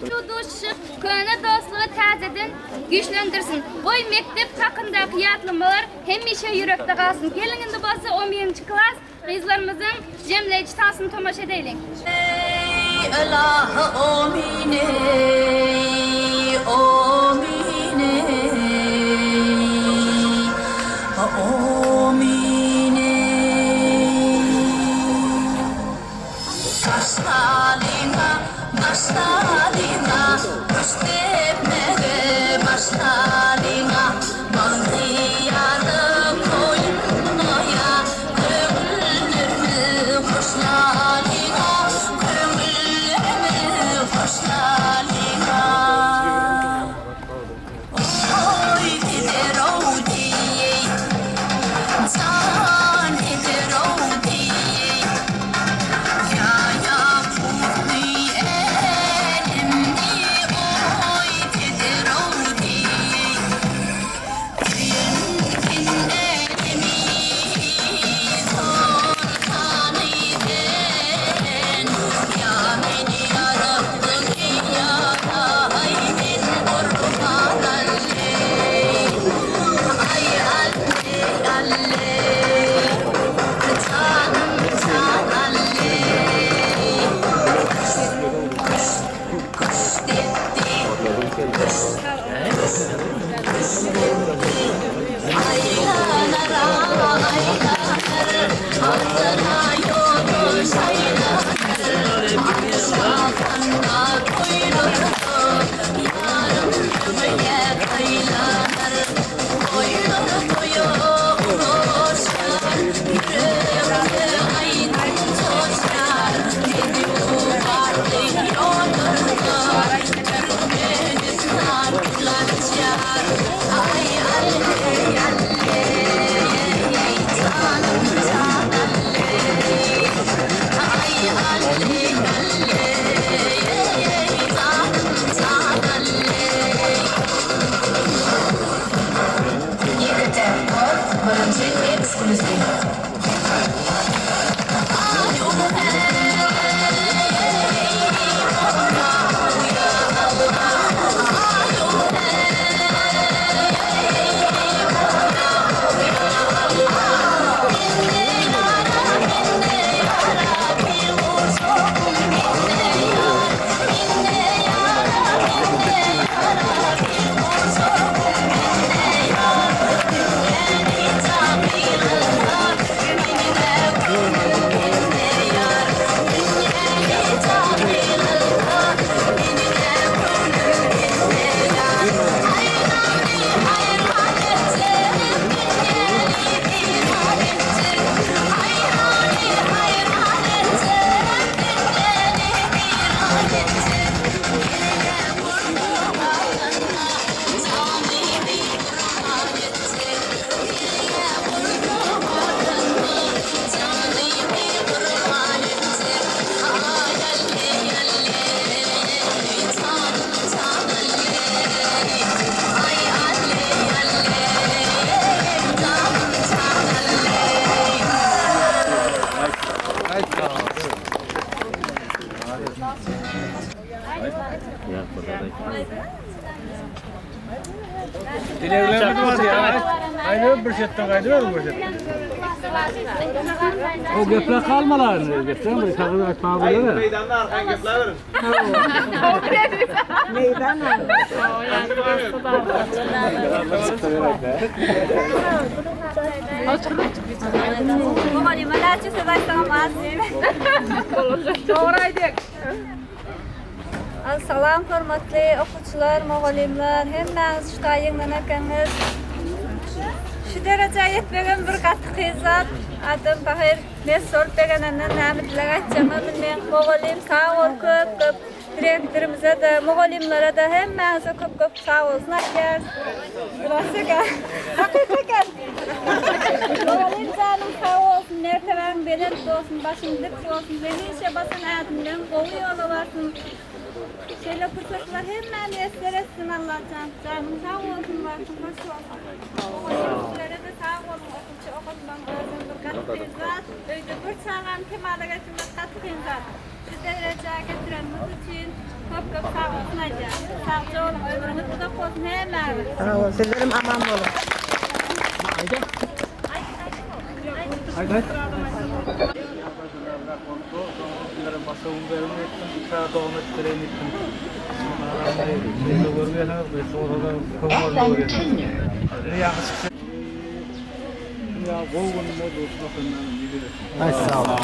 Şu duşuşyk köne dostlugy täzeden güýçlendirsin. Goý, mekdep hakyndaky ýatlamalar hemişe ýürekde galsyn. Geliň indi bolsa on birinji klas gyzlarymyzyň jemleýji tansyny tomaşa edeýliň. Eý ylahy omyn eý omyn eý omyn eý. Başlalyňa başlalyňa Küştdepmege başlalyňa Bagtyýarlyk toýunda Köňüllerimiz hoşlalyňa Köňüllerimiz. Dileglerimiz bar ya. Gaýdyber bir setden gaýdyber bir setden. O gepler kalmalar. Gepler bir kagyz aýtmaga bolar. Meýdanda arkan gepläberiň. Meýdan Mugallyma näçe söz aýtsam az diýip. Dogry aýdýaň. Salam hormatly okuwçylar, mugallymlar, hemmäňiz şu taý ýygnanan ekeniňiz. Şu derejä ýetmegem bir gaty kyn zat. Adam pahyr mes bolup begenenden näme dileg aýtjagymam bilmeýän. Mugallym sag bol köp köp direktorymyza-da, mugallymlara-da hemmäňize köp köp sag bolsun aýtýarys. Rost eken. Hakyky eken. Mugallym janyň sag bolsun, mertebäň belent bolsun, başyň dik bolsun, hemişe basan ädimleň gowy ýola barsyn. Şeýle pursatlar hemmä miýesser etsin Allajan. Janyň sag bolsun, bagtyň hoş bolsun. Mugallym sizlere-de sag boluň, okuwçy okatmagyň özem bir gaty kyn zat. Öýde bir çagany kemala getirmek gaty kyn zat. Şu derejä getirenimiz üçin köp köp sag bolsun aýdýan. Sagja boluň, ömrüňiz uzak bolsun hemmäňiziň. Sag bol, sizlerem aman boluň. Aýt aýt. Aý sag bol.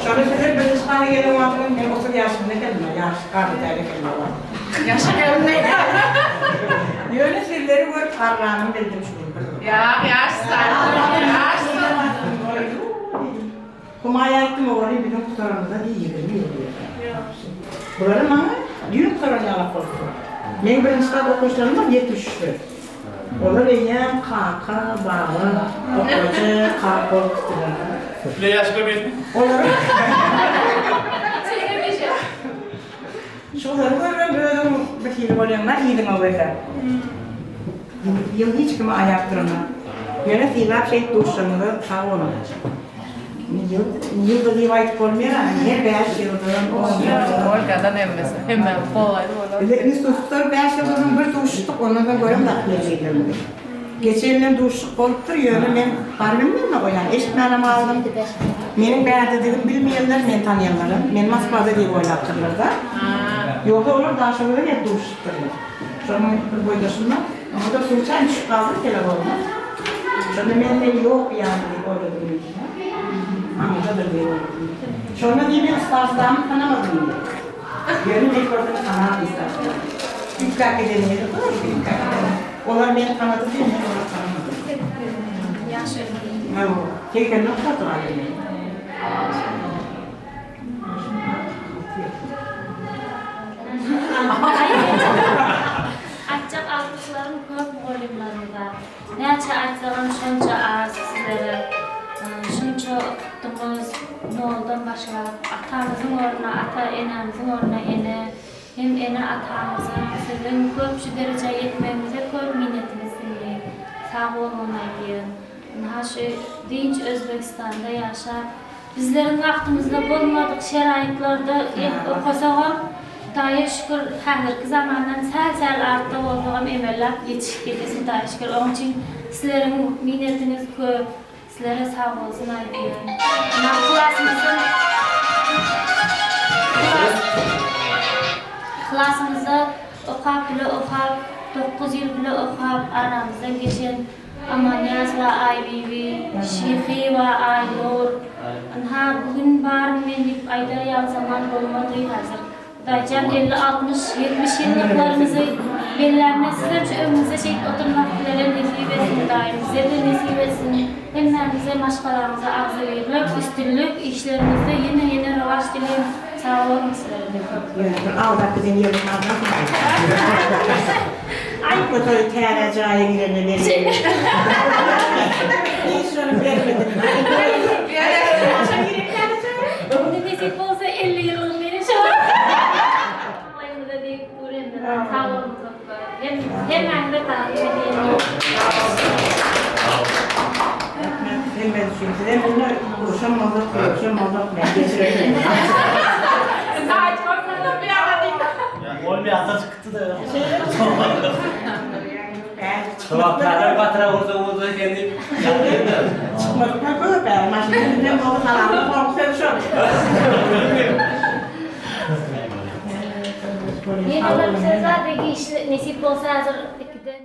Şonda sizler birinji sany gelen wagtyňyz men 30 ýaşymda ekendim, ýaş garry däl ekenim o wagt. Ýaşa geldi. Ýöne sizleri görüp garranymy bildim şu gün bir. Ýa, ýaşsan. Ýaşsan. Humaý aýtdym owaly biziň gutaranymyza 20 ýyl diýdi. Bulary maňa düýn gutaran ýalak bolupdyr. Meň birinji gat okuwçylarym bar 73-de. Olar eýýäm kaka, baba, okajy, kak bolup gitdiler. Bile ýaş köp etmi? Olary Şolary görübem özüň bir hili bolýaň-da yzyňa görseň. Ýyl hiç kimi aýap duranok. Ýöne sylap şeýdip duşanyňyza sag boluň. Ýyl ýylda diýip aýdyp bolmaýar-a, her bäş ýyldan, on ýyldan. Olgadan hemmesi, hemmämiz golaýly bolarys. Bize institutda bäş ýyldan soň bir duşuşdyk, ondan soň göremzok bir-birlerimizi. Geçen ýyl duşuşyk bolupdyr, ýöne men barybilmedim-de goýan, eşitmänem galdym. Meniň bärdedigimi bilmeýänler, meni tanaýanlaram, men Moskwada diýip oýlapdyrlar-da. Ýogsa olar Daşoguzda gelip duşuşypdyrlar. Şonuň bir boýdaşym bar, oňa-da sluçaýno düşüp galdym telefonyna. Şonda men seni ýok ýaly diýip oýladym diýdi. Aňyrdadyr diýip oýladym. Şonda diýip men starsdamy tanamadym diýdi. Ýöne men görsem tanardym starsdamy. Üýtgäp giden ýeri bar, üýtgäp giden. Olar meni tanady diýip men olary tanamadym. Ýaş ömrüm. Hawa, 80-den gutadyr aýdym. Aýtjak alkyşlarym köp mugallymlarymyza. Näçe aýtsagam şonça az sizlere. Şunça okutdyňyz, noldan başlap, atamyzyň ornuna ata, enämiziň ornuna ene, hem ene-atamyzyň siziň köp şu derejä ýetmegiňize köp minnetimiz siňdi. Sag boluň aýdýan. Ynha şu dynç Özbegistanda ýaşap, bizleriň wagtymyzda bolmadyk şeraýytlarda okasagam, Hudaýa şükür, häzirki zamandan säl-säl artda bolsagam emellap ýetişip gelýäs Hudaýa şükür. Onuň üçin sizleriň minnetiňiz köp. Sizlere sag bolsun aýdýan. Ynha klasymyzda klasymyzda okap bile okap, dokuz ýyl bile okap aramyzdan geçen Amanýaz we Aýbibi, Şyhy we Aýnur. Ynha, bu gün baryn men diýip aýdar ýaly zaman bolmady häzir. Hudaýjan 50, 60, 70 ýyllyklarymyzy bellämde sizem şu öňüňizde şeýdip oturmak bizlere nesip etsin Hudaýym bize-de nesip etsin. Hemmämize maşgalaňyza agzybirlik, üstünlik, işleriňizde ýene-ýene rowaç dileýin. Sag boluň sizlere-de köp. Ýöne bir aldap giden ýeriň barmy? Aýtma toý täze jaýa girende berýän. Hiç şony bermedim. Indi nesip bolsa 50 ýyllygyny berin şo. Maňlaýyňyza degip dur indi. Sag boluň köp köp. Hem hemmäňize tagzym edýän. Hemme üçin size munda urşan boljak, sögüşen boljak men geçirerin. Olmaýar ata çykypdy-da. Şo gatyra ursa ursa eken diýip ýatyrdy. Çykmadyk men köp ä, maşynyň bilen bolsa salamly soňky sözi şol. Ýene bir söz bar, belki işi nesip bolsa häzir ikiden.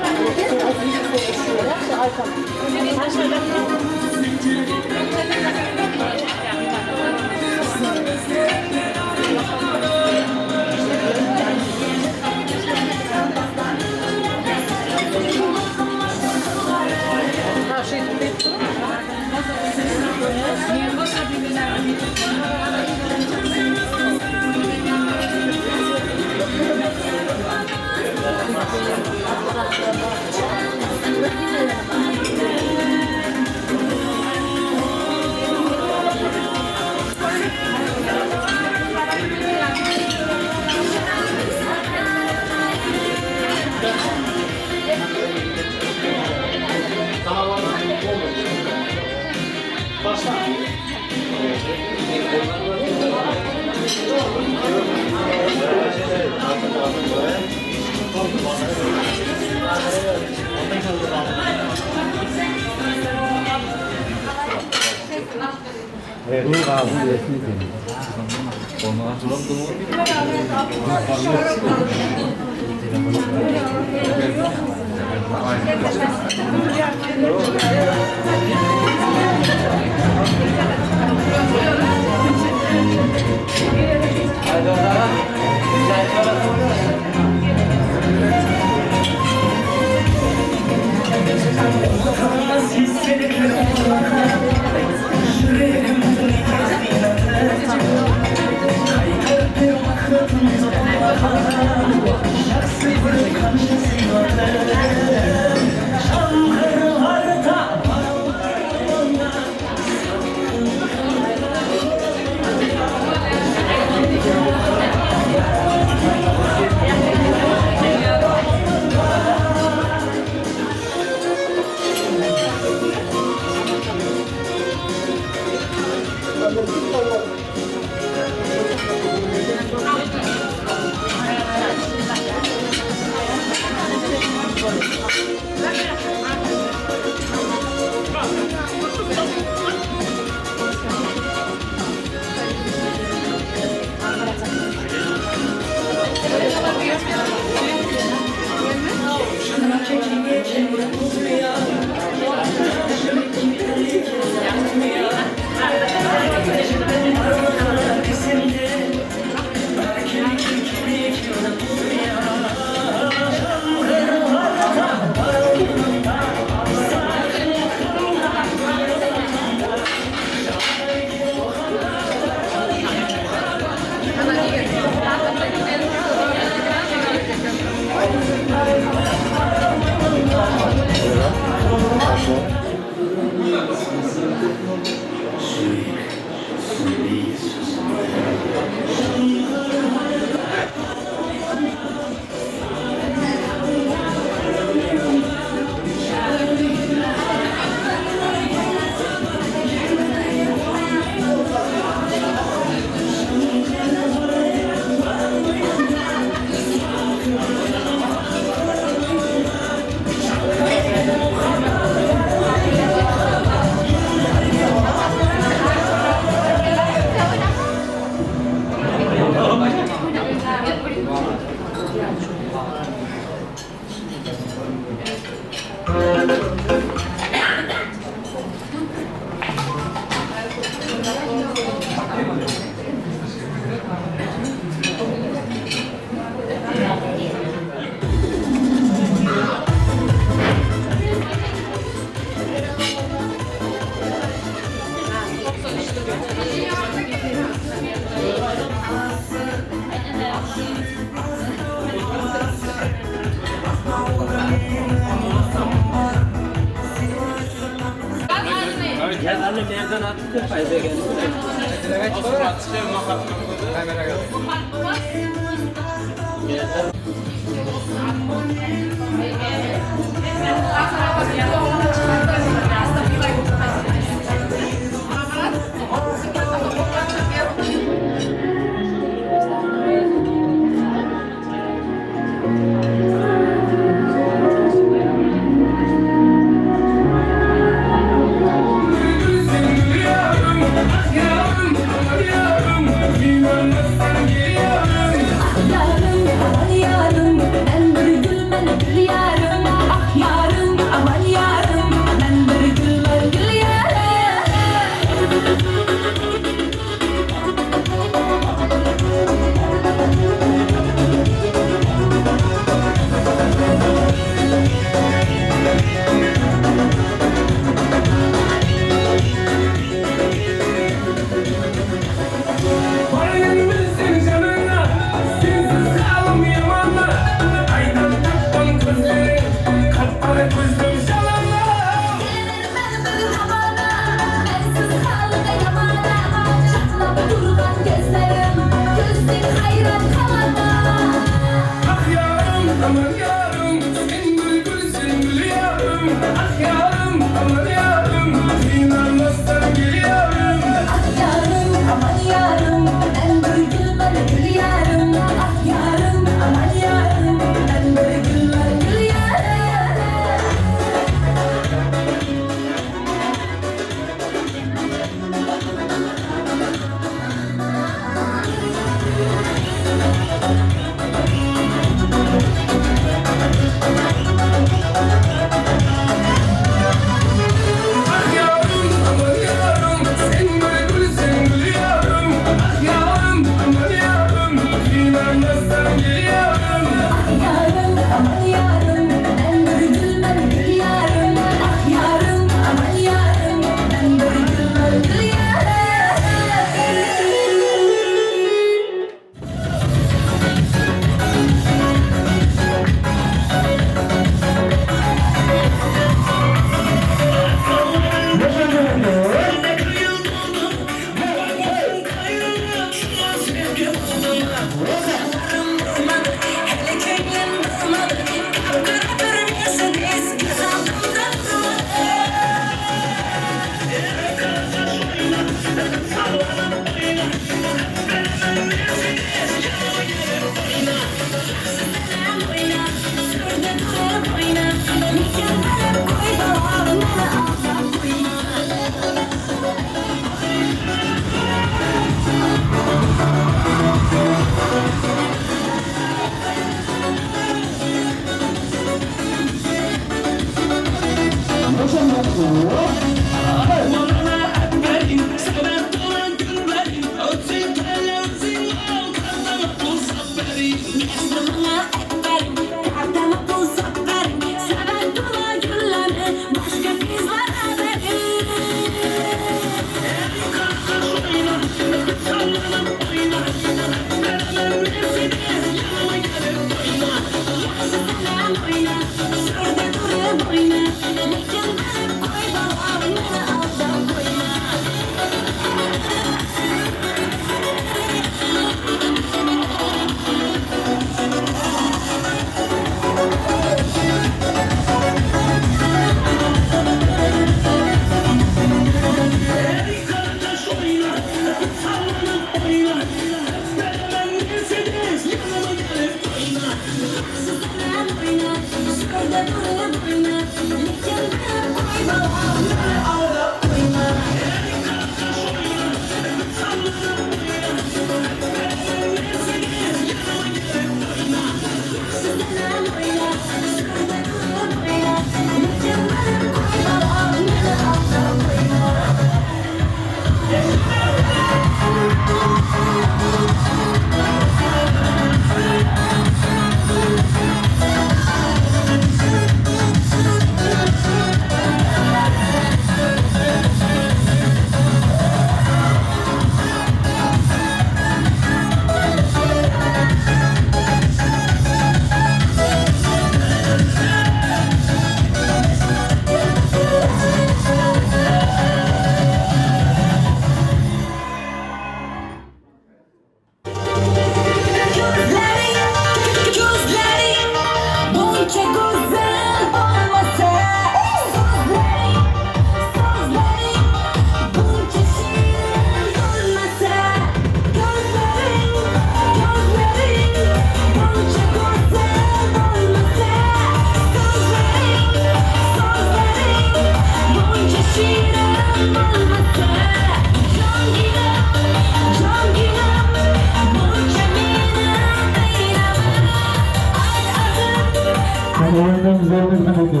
Oýunlarymyz görmez kaneki.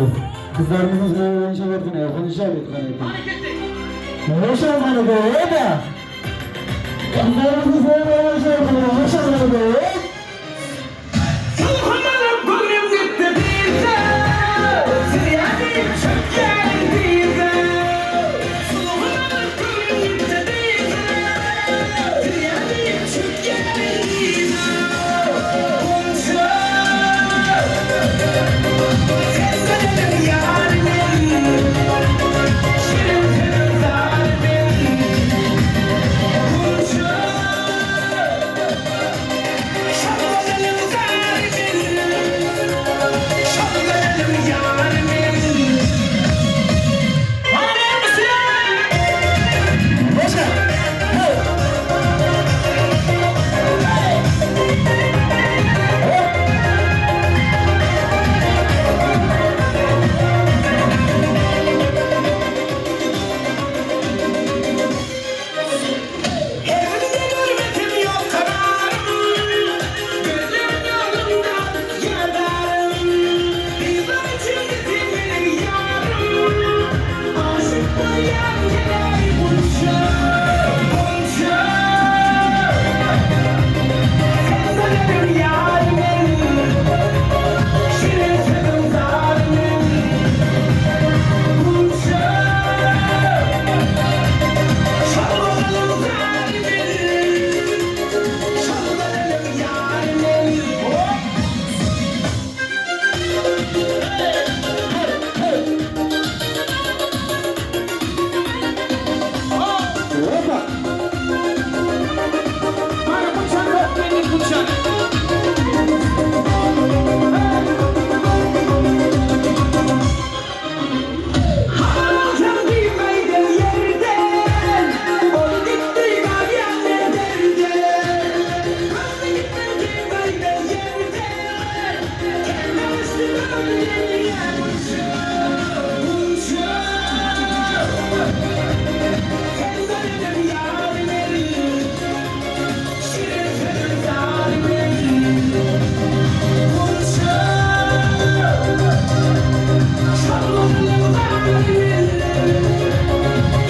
Gyzlarymyzyň oýunça görküne, konuşa bir kaneki. Hoşal kaneki, oba! Gyzlarymyzyň oýunça görküne, hoşal kaneki. Sulhum göwnüm gitti bize Ziyade çöker bize Sulhum göwnüm gitti bize Ziyade çöker bize Bunca Sen benim yarim Şirin senin zalimin Bunca Şalgadelim zalimin Şalgadelim yarimin Evde görmedim yok kararım Gözlerim yolunda yadarım Bizler için benim yarım Aşık boyan geley bunca Bunca Sen de benim yarimin Şirin senin zalimin Bunca Şalgadelim zalimin Şalgadelim yarimin Hop! Opa! Bana bıçak yok benim bıçak. Hakan bilmeyden yerden Ol gitti gayenler derden Öldü gitti bilmeyden yerden Kendi üstüme öldü Bunca Sen benim yarimin Şirin senin zalimin Bunca Şalgadelim zalimin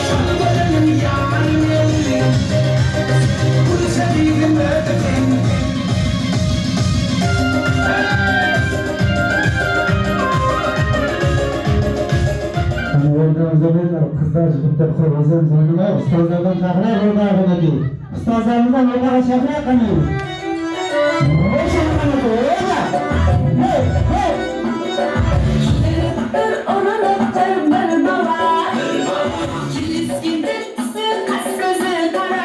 Şalgadelim yarimin Bunu sevdiğim ödedim. O'rtamizda qizlar jigitlar qilib o'ynamay, ustozlardan chaqiraylik o'rtaga qanaki. Ustozlarimizdan o'rtaga chaqiraylik qani. O'sha qanaki, oba! Hey, hey! Bir urinibdir bir bola, Kelishgan tusi qas ko'zi qora.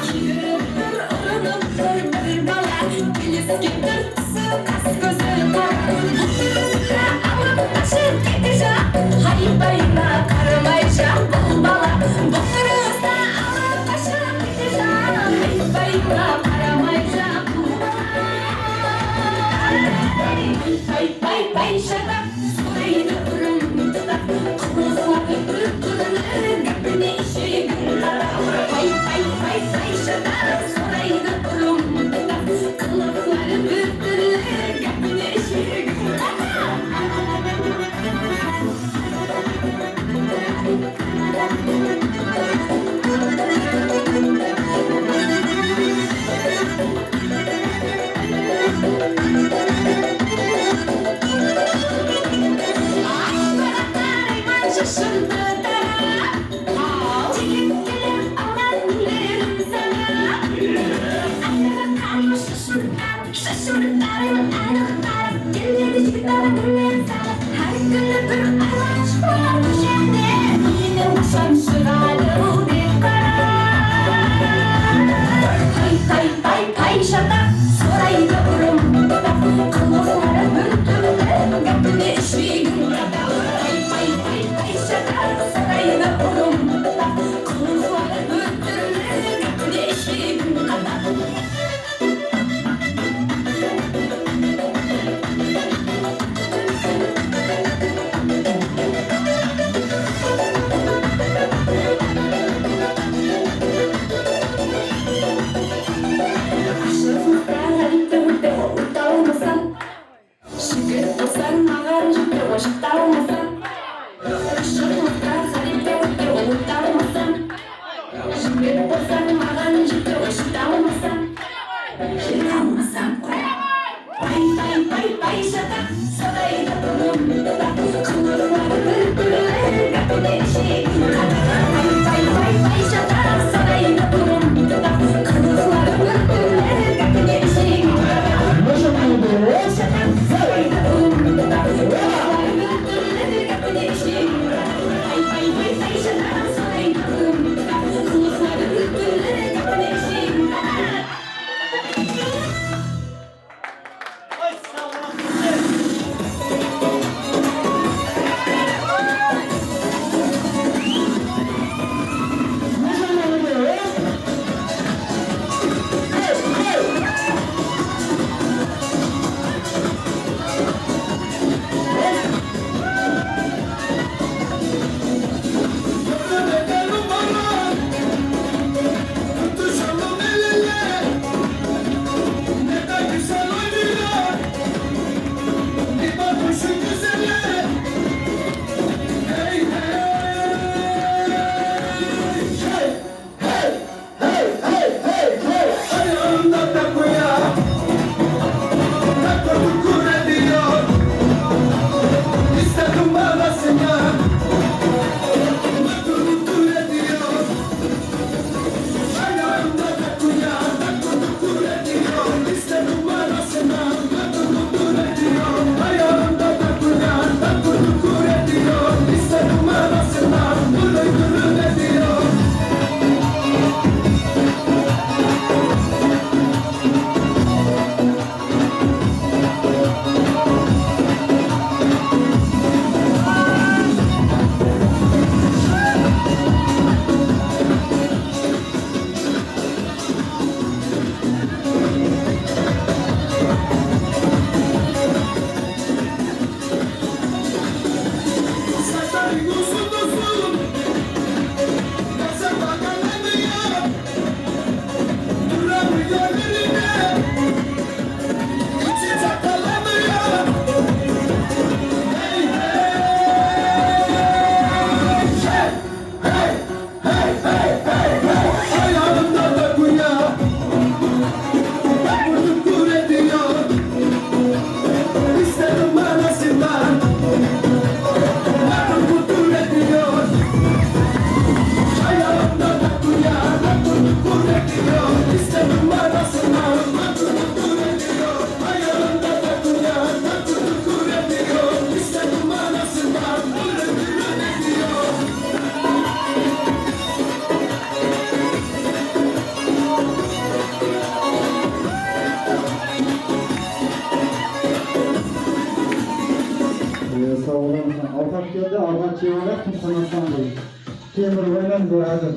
Kelibdir urinibdir bir bola, Kelishgan tusi qas ko'zi qora. Bultursa olib qochib ketishar, Haybayına qaramaycha bu bola. Bultursa olib qochib ketishar, Haybayına qaramaycha bu bola. Pay pay pay shataq, so'raydi urinibdi, Qiliqlari bir turli, gapini eshigin qara. Pay pay pay pay shataq, so'raydi urinibdi, Qiliqlari bir turli, gapini eshigin qara. Şaşırdı dara, Çekip gelip alan sana. Şaşırdı, Har kuni bir arach bor o'shanda, Meni qachon chiqadi u deb qara. Pay pay pay pay shataq, so'raydi urinibdi, Qiliqlari bir turli, gapini eshigin qataq. Pay pay pay pay shataq, so'raydi urinibdi, Qiliqlari bir turli, gapini eshigin qataq. Жігіт болсаң маған жете ошықталмасаң, Шырлықта ғариптерді ұмыта Жігіт болсаң маған жете ошықталмасаң, Жете алмасаң қой. Пай, пай, пай, пай, шатақ, садайды бұлым, Қылықтары бір түрлі, гәпіне шегін қатақ. Пай, пай, пай, пай, шатақ, садайды бұлым, Қылықтары бір түрлі, гәпіне шегін қатақ. Шатақ, садайды бұлым, Қылықтары бір түрлі, гәпіне шегін қатақ. Пай, пай, пай, пай, шатақ, садайды бұлым, Қылықтары бір түрлі, гәпіне шегін қатақ. Tutuşalım el ele, ne de güzel oynuyor. Bir bakışın güzele. Hey hey hey hey hey hey hey hey. Ayağımda takuya, takı tukur ediyor. İstedim bağlasına, takı tukur ediyor. Ayağımda takuya, takı tukur ediyor. İstedim bağlasına, takı tukur ediyor. Ayağımda takuya, takı tukur ediyor. İstedim bağlasına, gürül gürül ediyor. Saçları uzun uzun, nasıl bakalamıyor. Duramıyor yerine, içi çakalamıyor. Hey hey hey hey hey hey hey hey. Ayağımda takuya, takurdum kur ediyor. İstedim anasından, takır kutur ediyor. Ayağımda takuya, takır kutur ediyor. İstedim anasından, takır kutur ediyor. Ayağımda takuya, takır kutur ediyor. İstedim anasından, gürül gürül ediyor. Sag boluň. Awkat geldi, awkat jep alýar, Türkmenistan diýip. Temir oýnan bu häzir.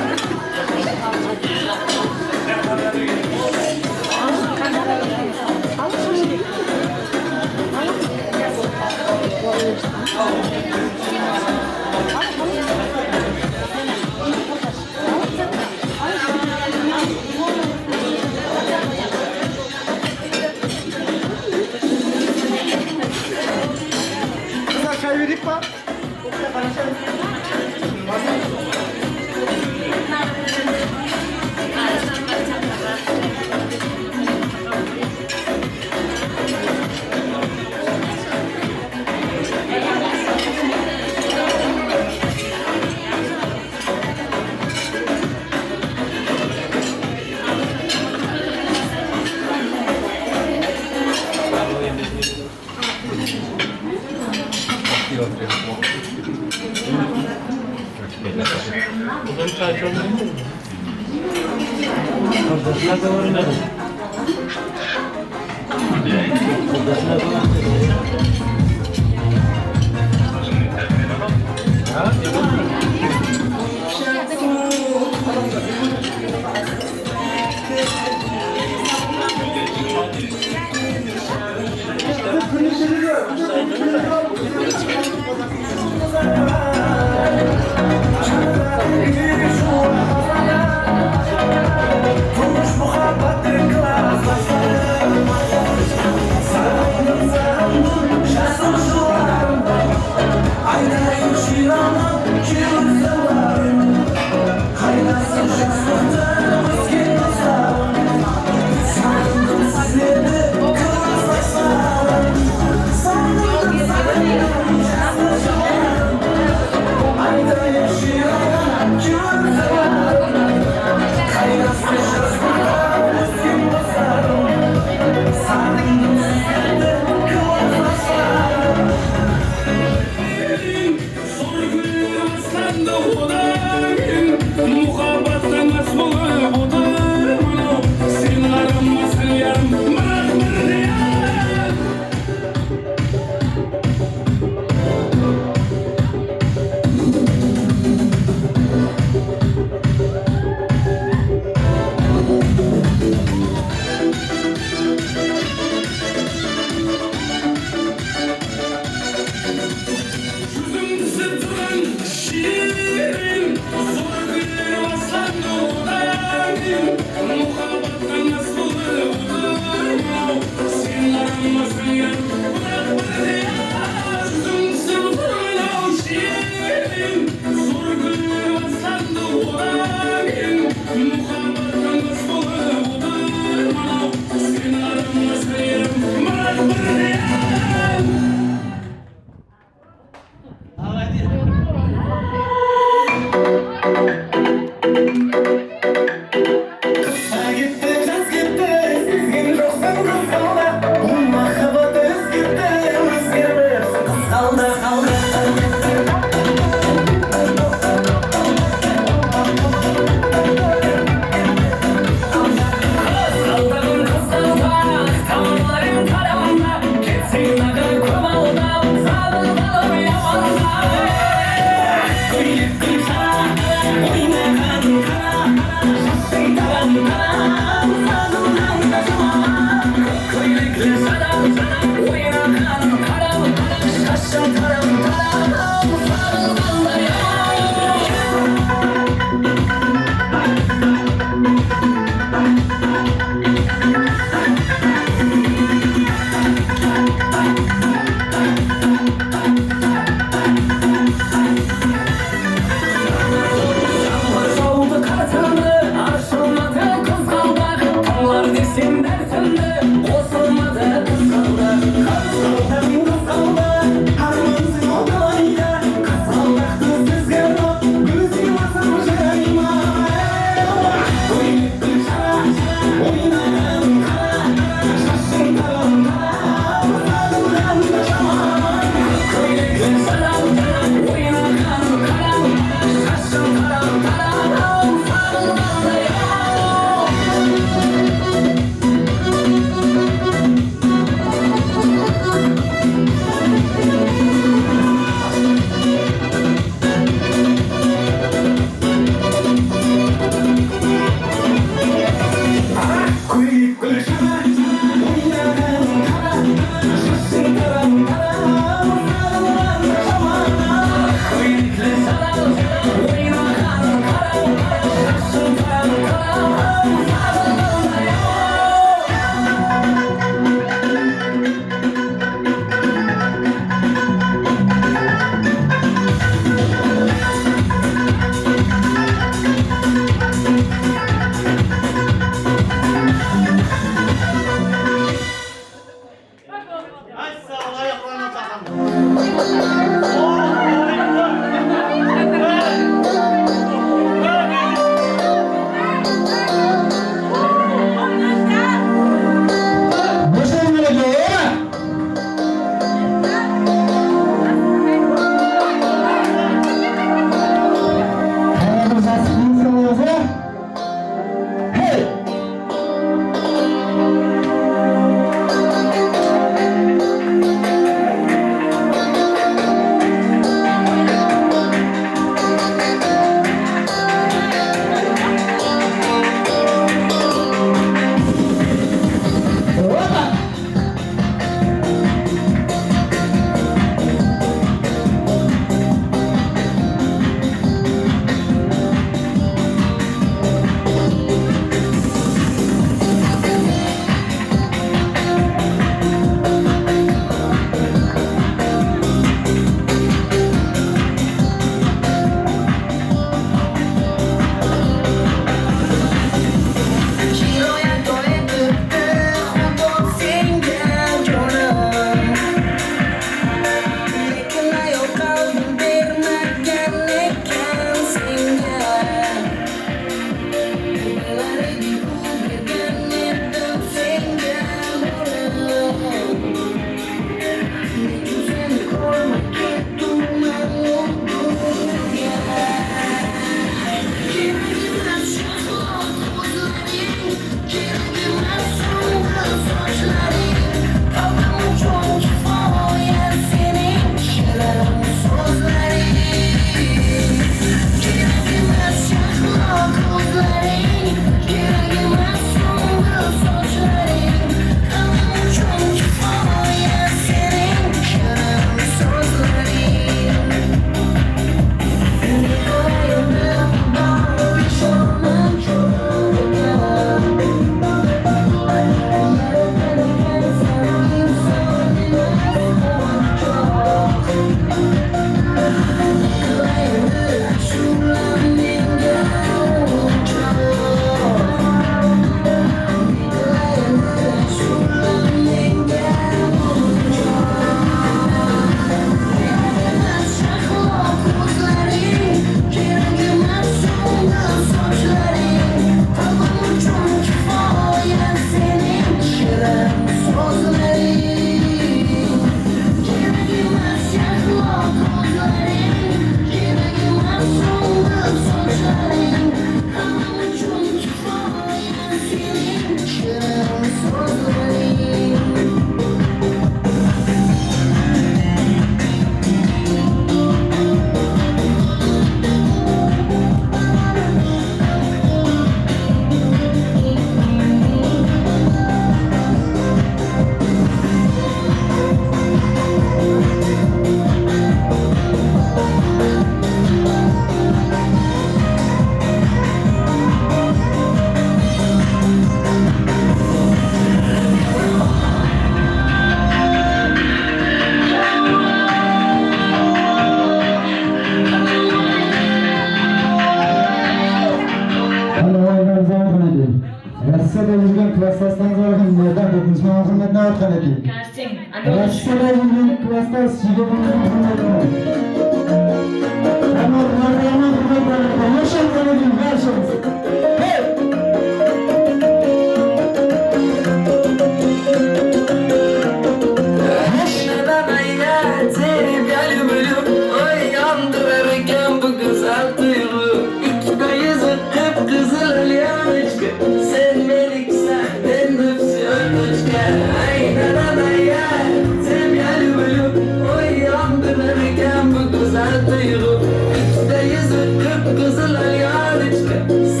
Güzel duygu Üçte yüzü kıpkızıl alyanıçka.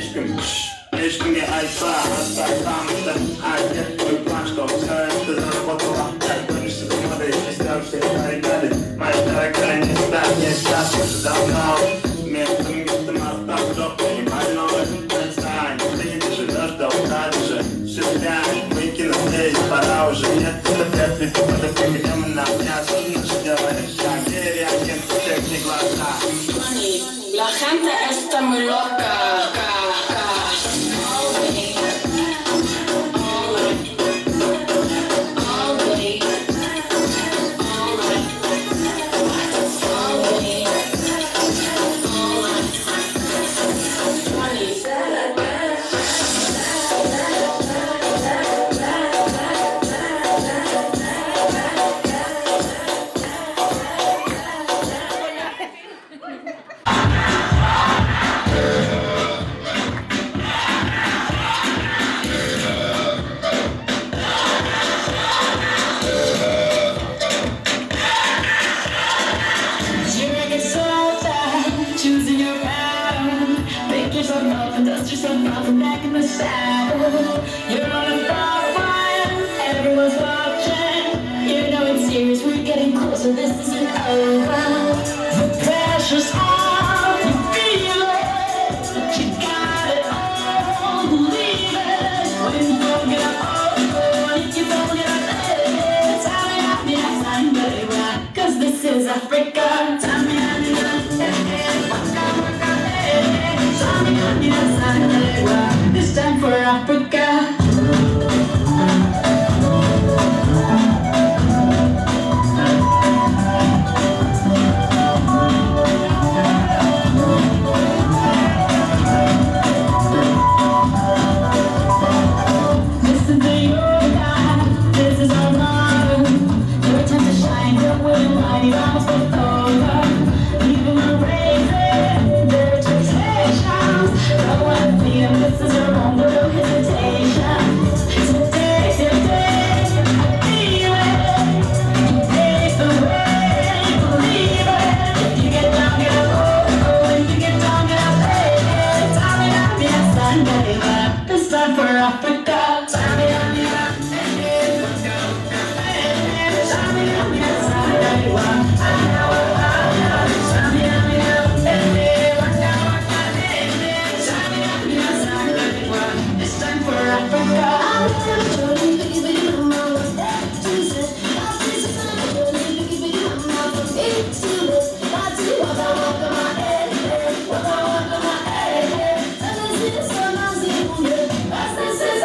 Слишком, слишком я альфа, отца там, это а, нет, твой план, что все это заработало. Боишься, смотри, все тарикали, мои тараканы не стать, не сейчас, давно. Местом, местом остался, понимаю, но отстань, ты не живешь до утра же. Шевелянь, выкину здесь, пора уже, нет, это вряд ли, это где мы на неосознанно делаем шаг, реагент, чекни глаза. La gente está muy loca. All day, all night, all day, all night, all day, all night. You're a good soldier, choosing your battle. Pick yourself up and dust yourself off and back in the saddle. You're on the front line, everyone's watching. You know it's serious, we're getting closer, this isn't over. The pressure's on, you feel it. But you got it all, believe it. When you don't get up, oh, if you don't get up, eh, Cause this is Africa. This time for Africa. This is the yoga, this is our motto. Your time to shine, don't wait in line, y vamos por todo. People are raising their expectations. Go and feel, this is your moment, no hesitation. Today's your day, I feel it. You pave the way, believe it. If you get down, get up, oh, oh. If you get down, get up, hey, hey. Tamina, mina, sangalewa. This time for Africa. Tamina, mina, eh, eh, eh, eh. Tamina, mina, sangalewa. Ah, ah, ah. Tamina, mina, eh, eh, waka, waka, eh, eh. Tamina, mina, sangalewa. This time for Africa. This is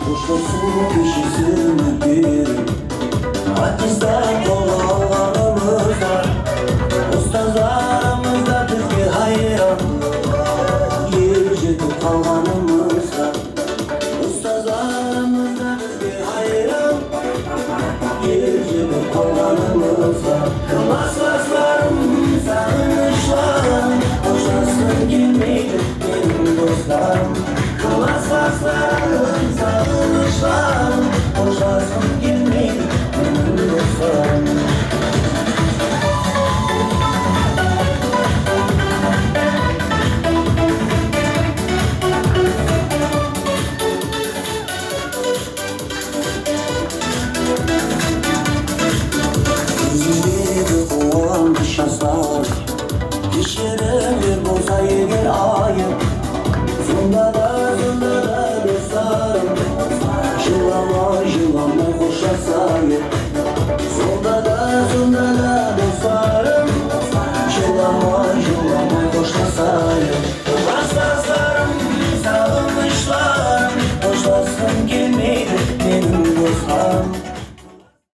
Қоштасу кешесін беріп Аттестат қолға алғанымызда Ұстаздарымыз да бізге хайран Ер жетіп қалғанымызға Ұстаздарымыз да бізге хайран Ер жетіп қалғанымызға Класстастарым сағынышларым Қоштасқым келмейді менің достарым Класстастарым сағынышларым Қоштасқым келмейді менің достарым. Көзімдегі қуаныш жастар, Кешірімдер болса егер айып. Сонда да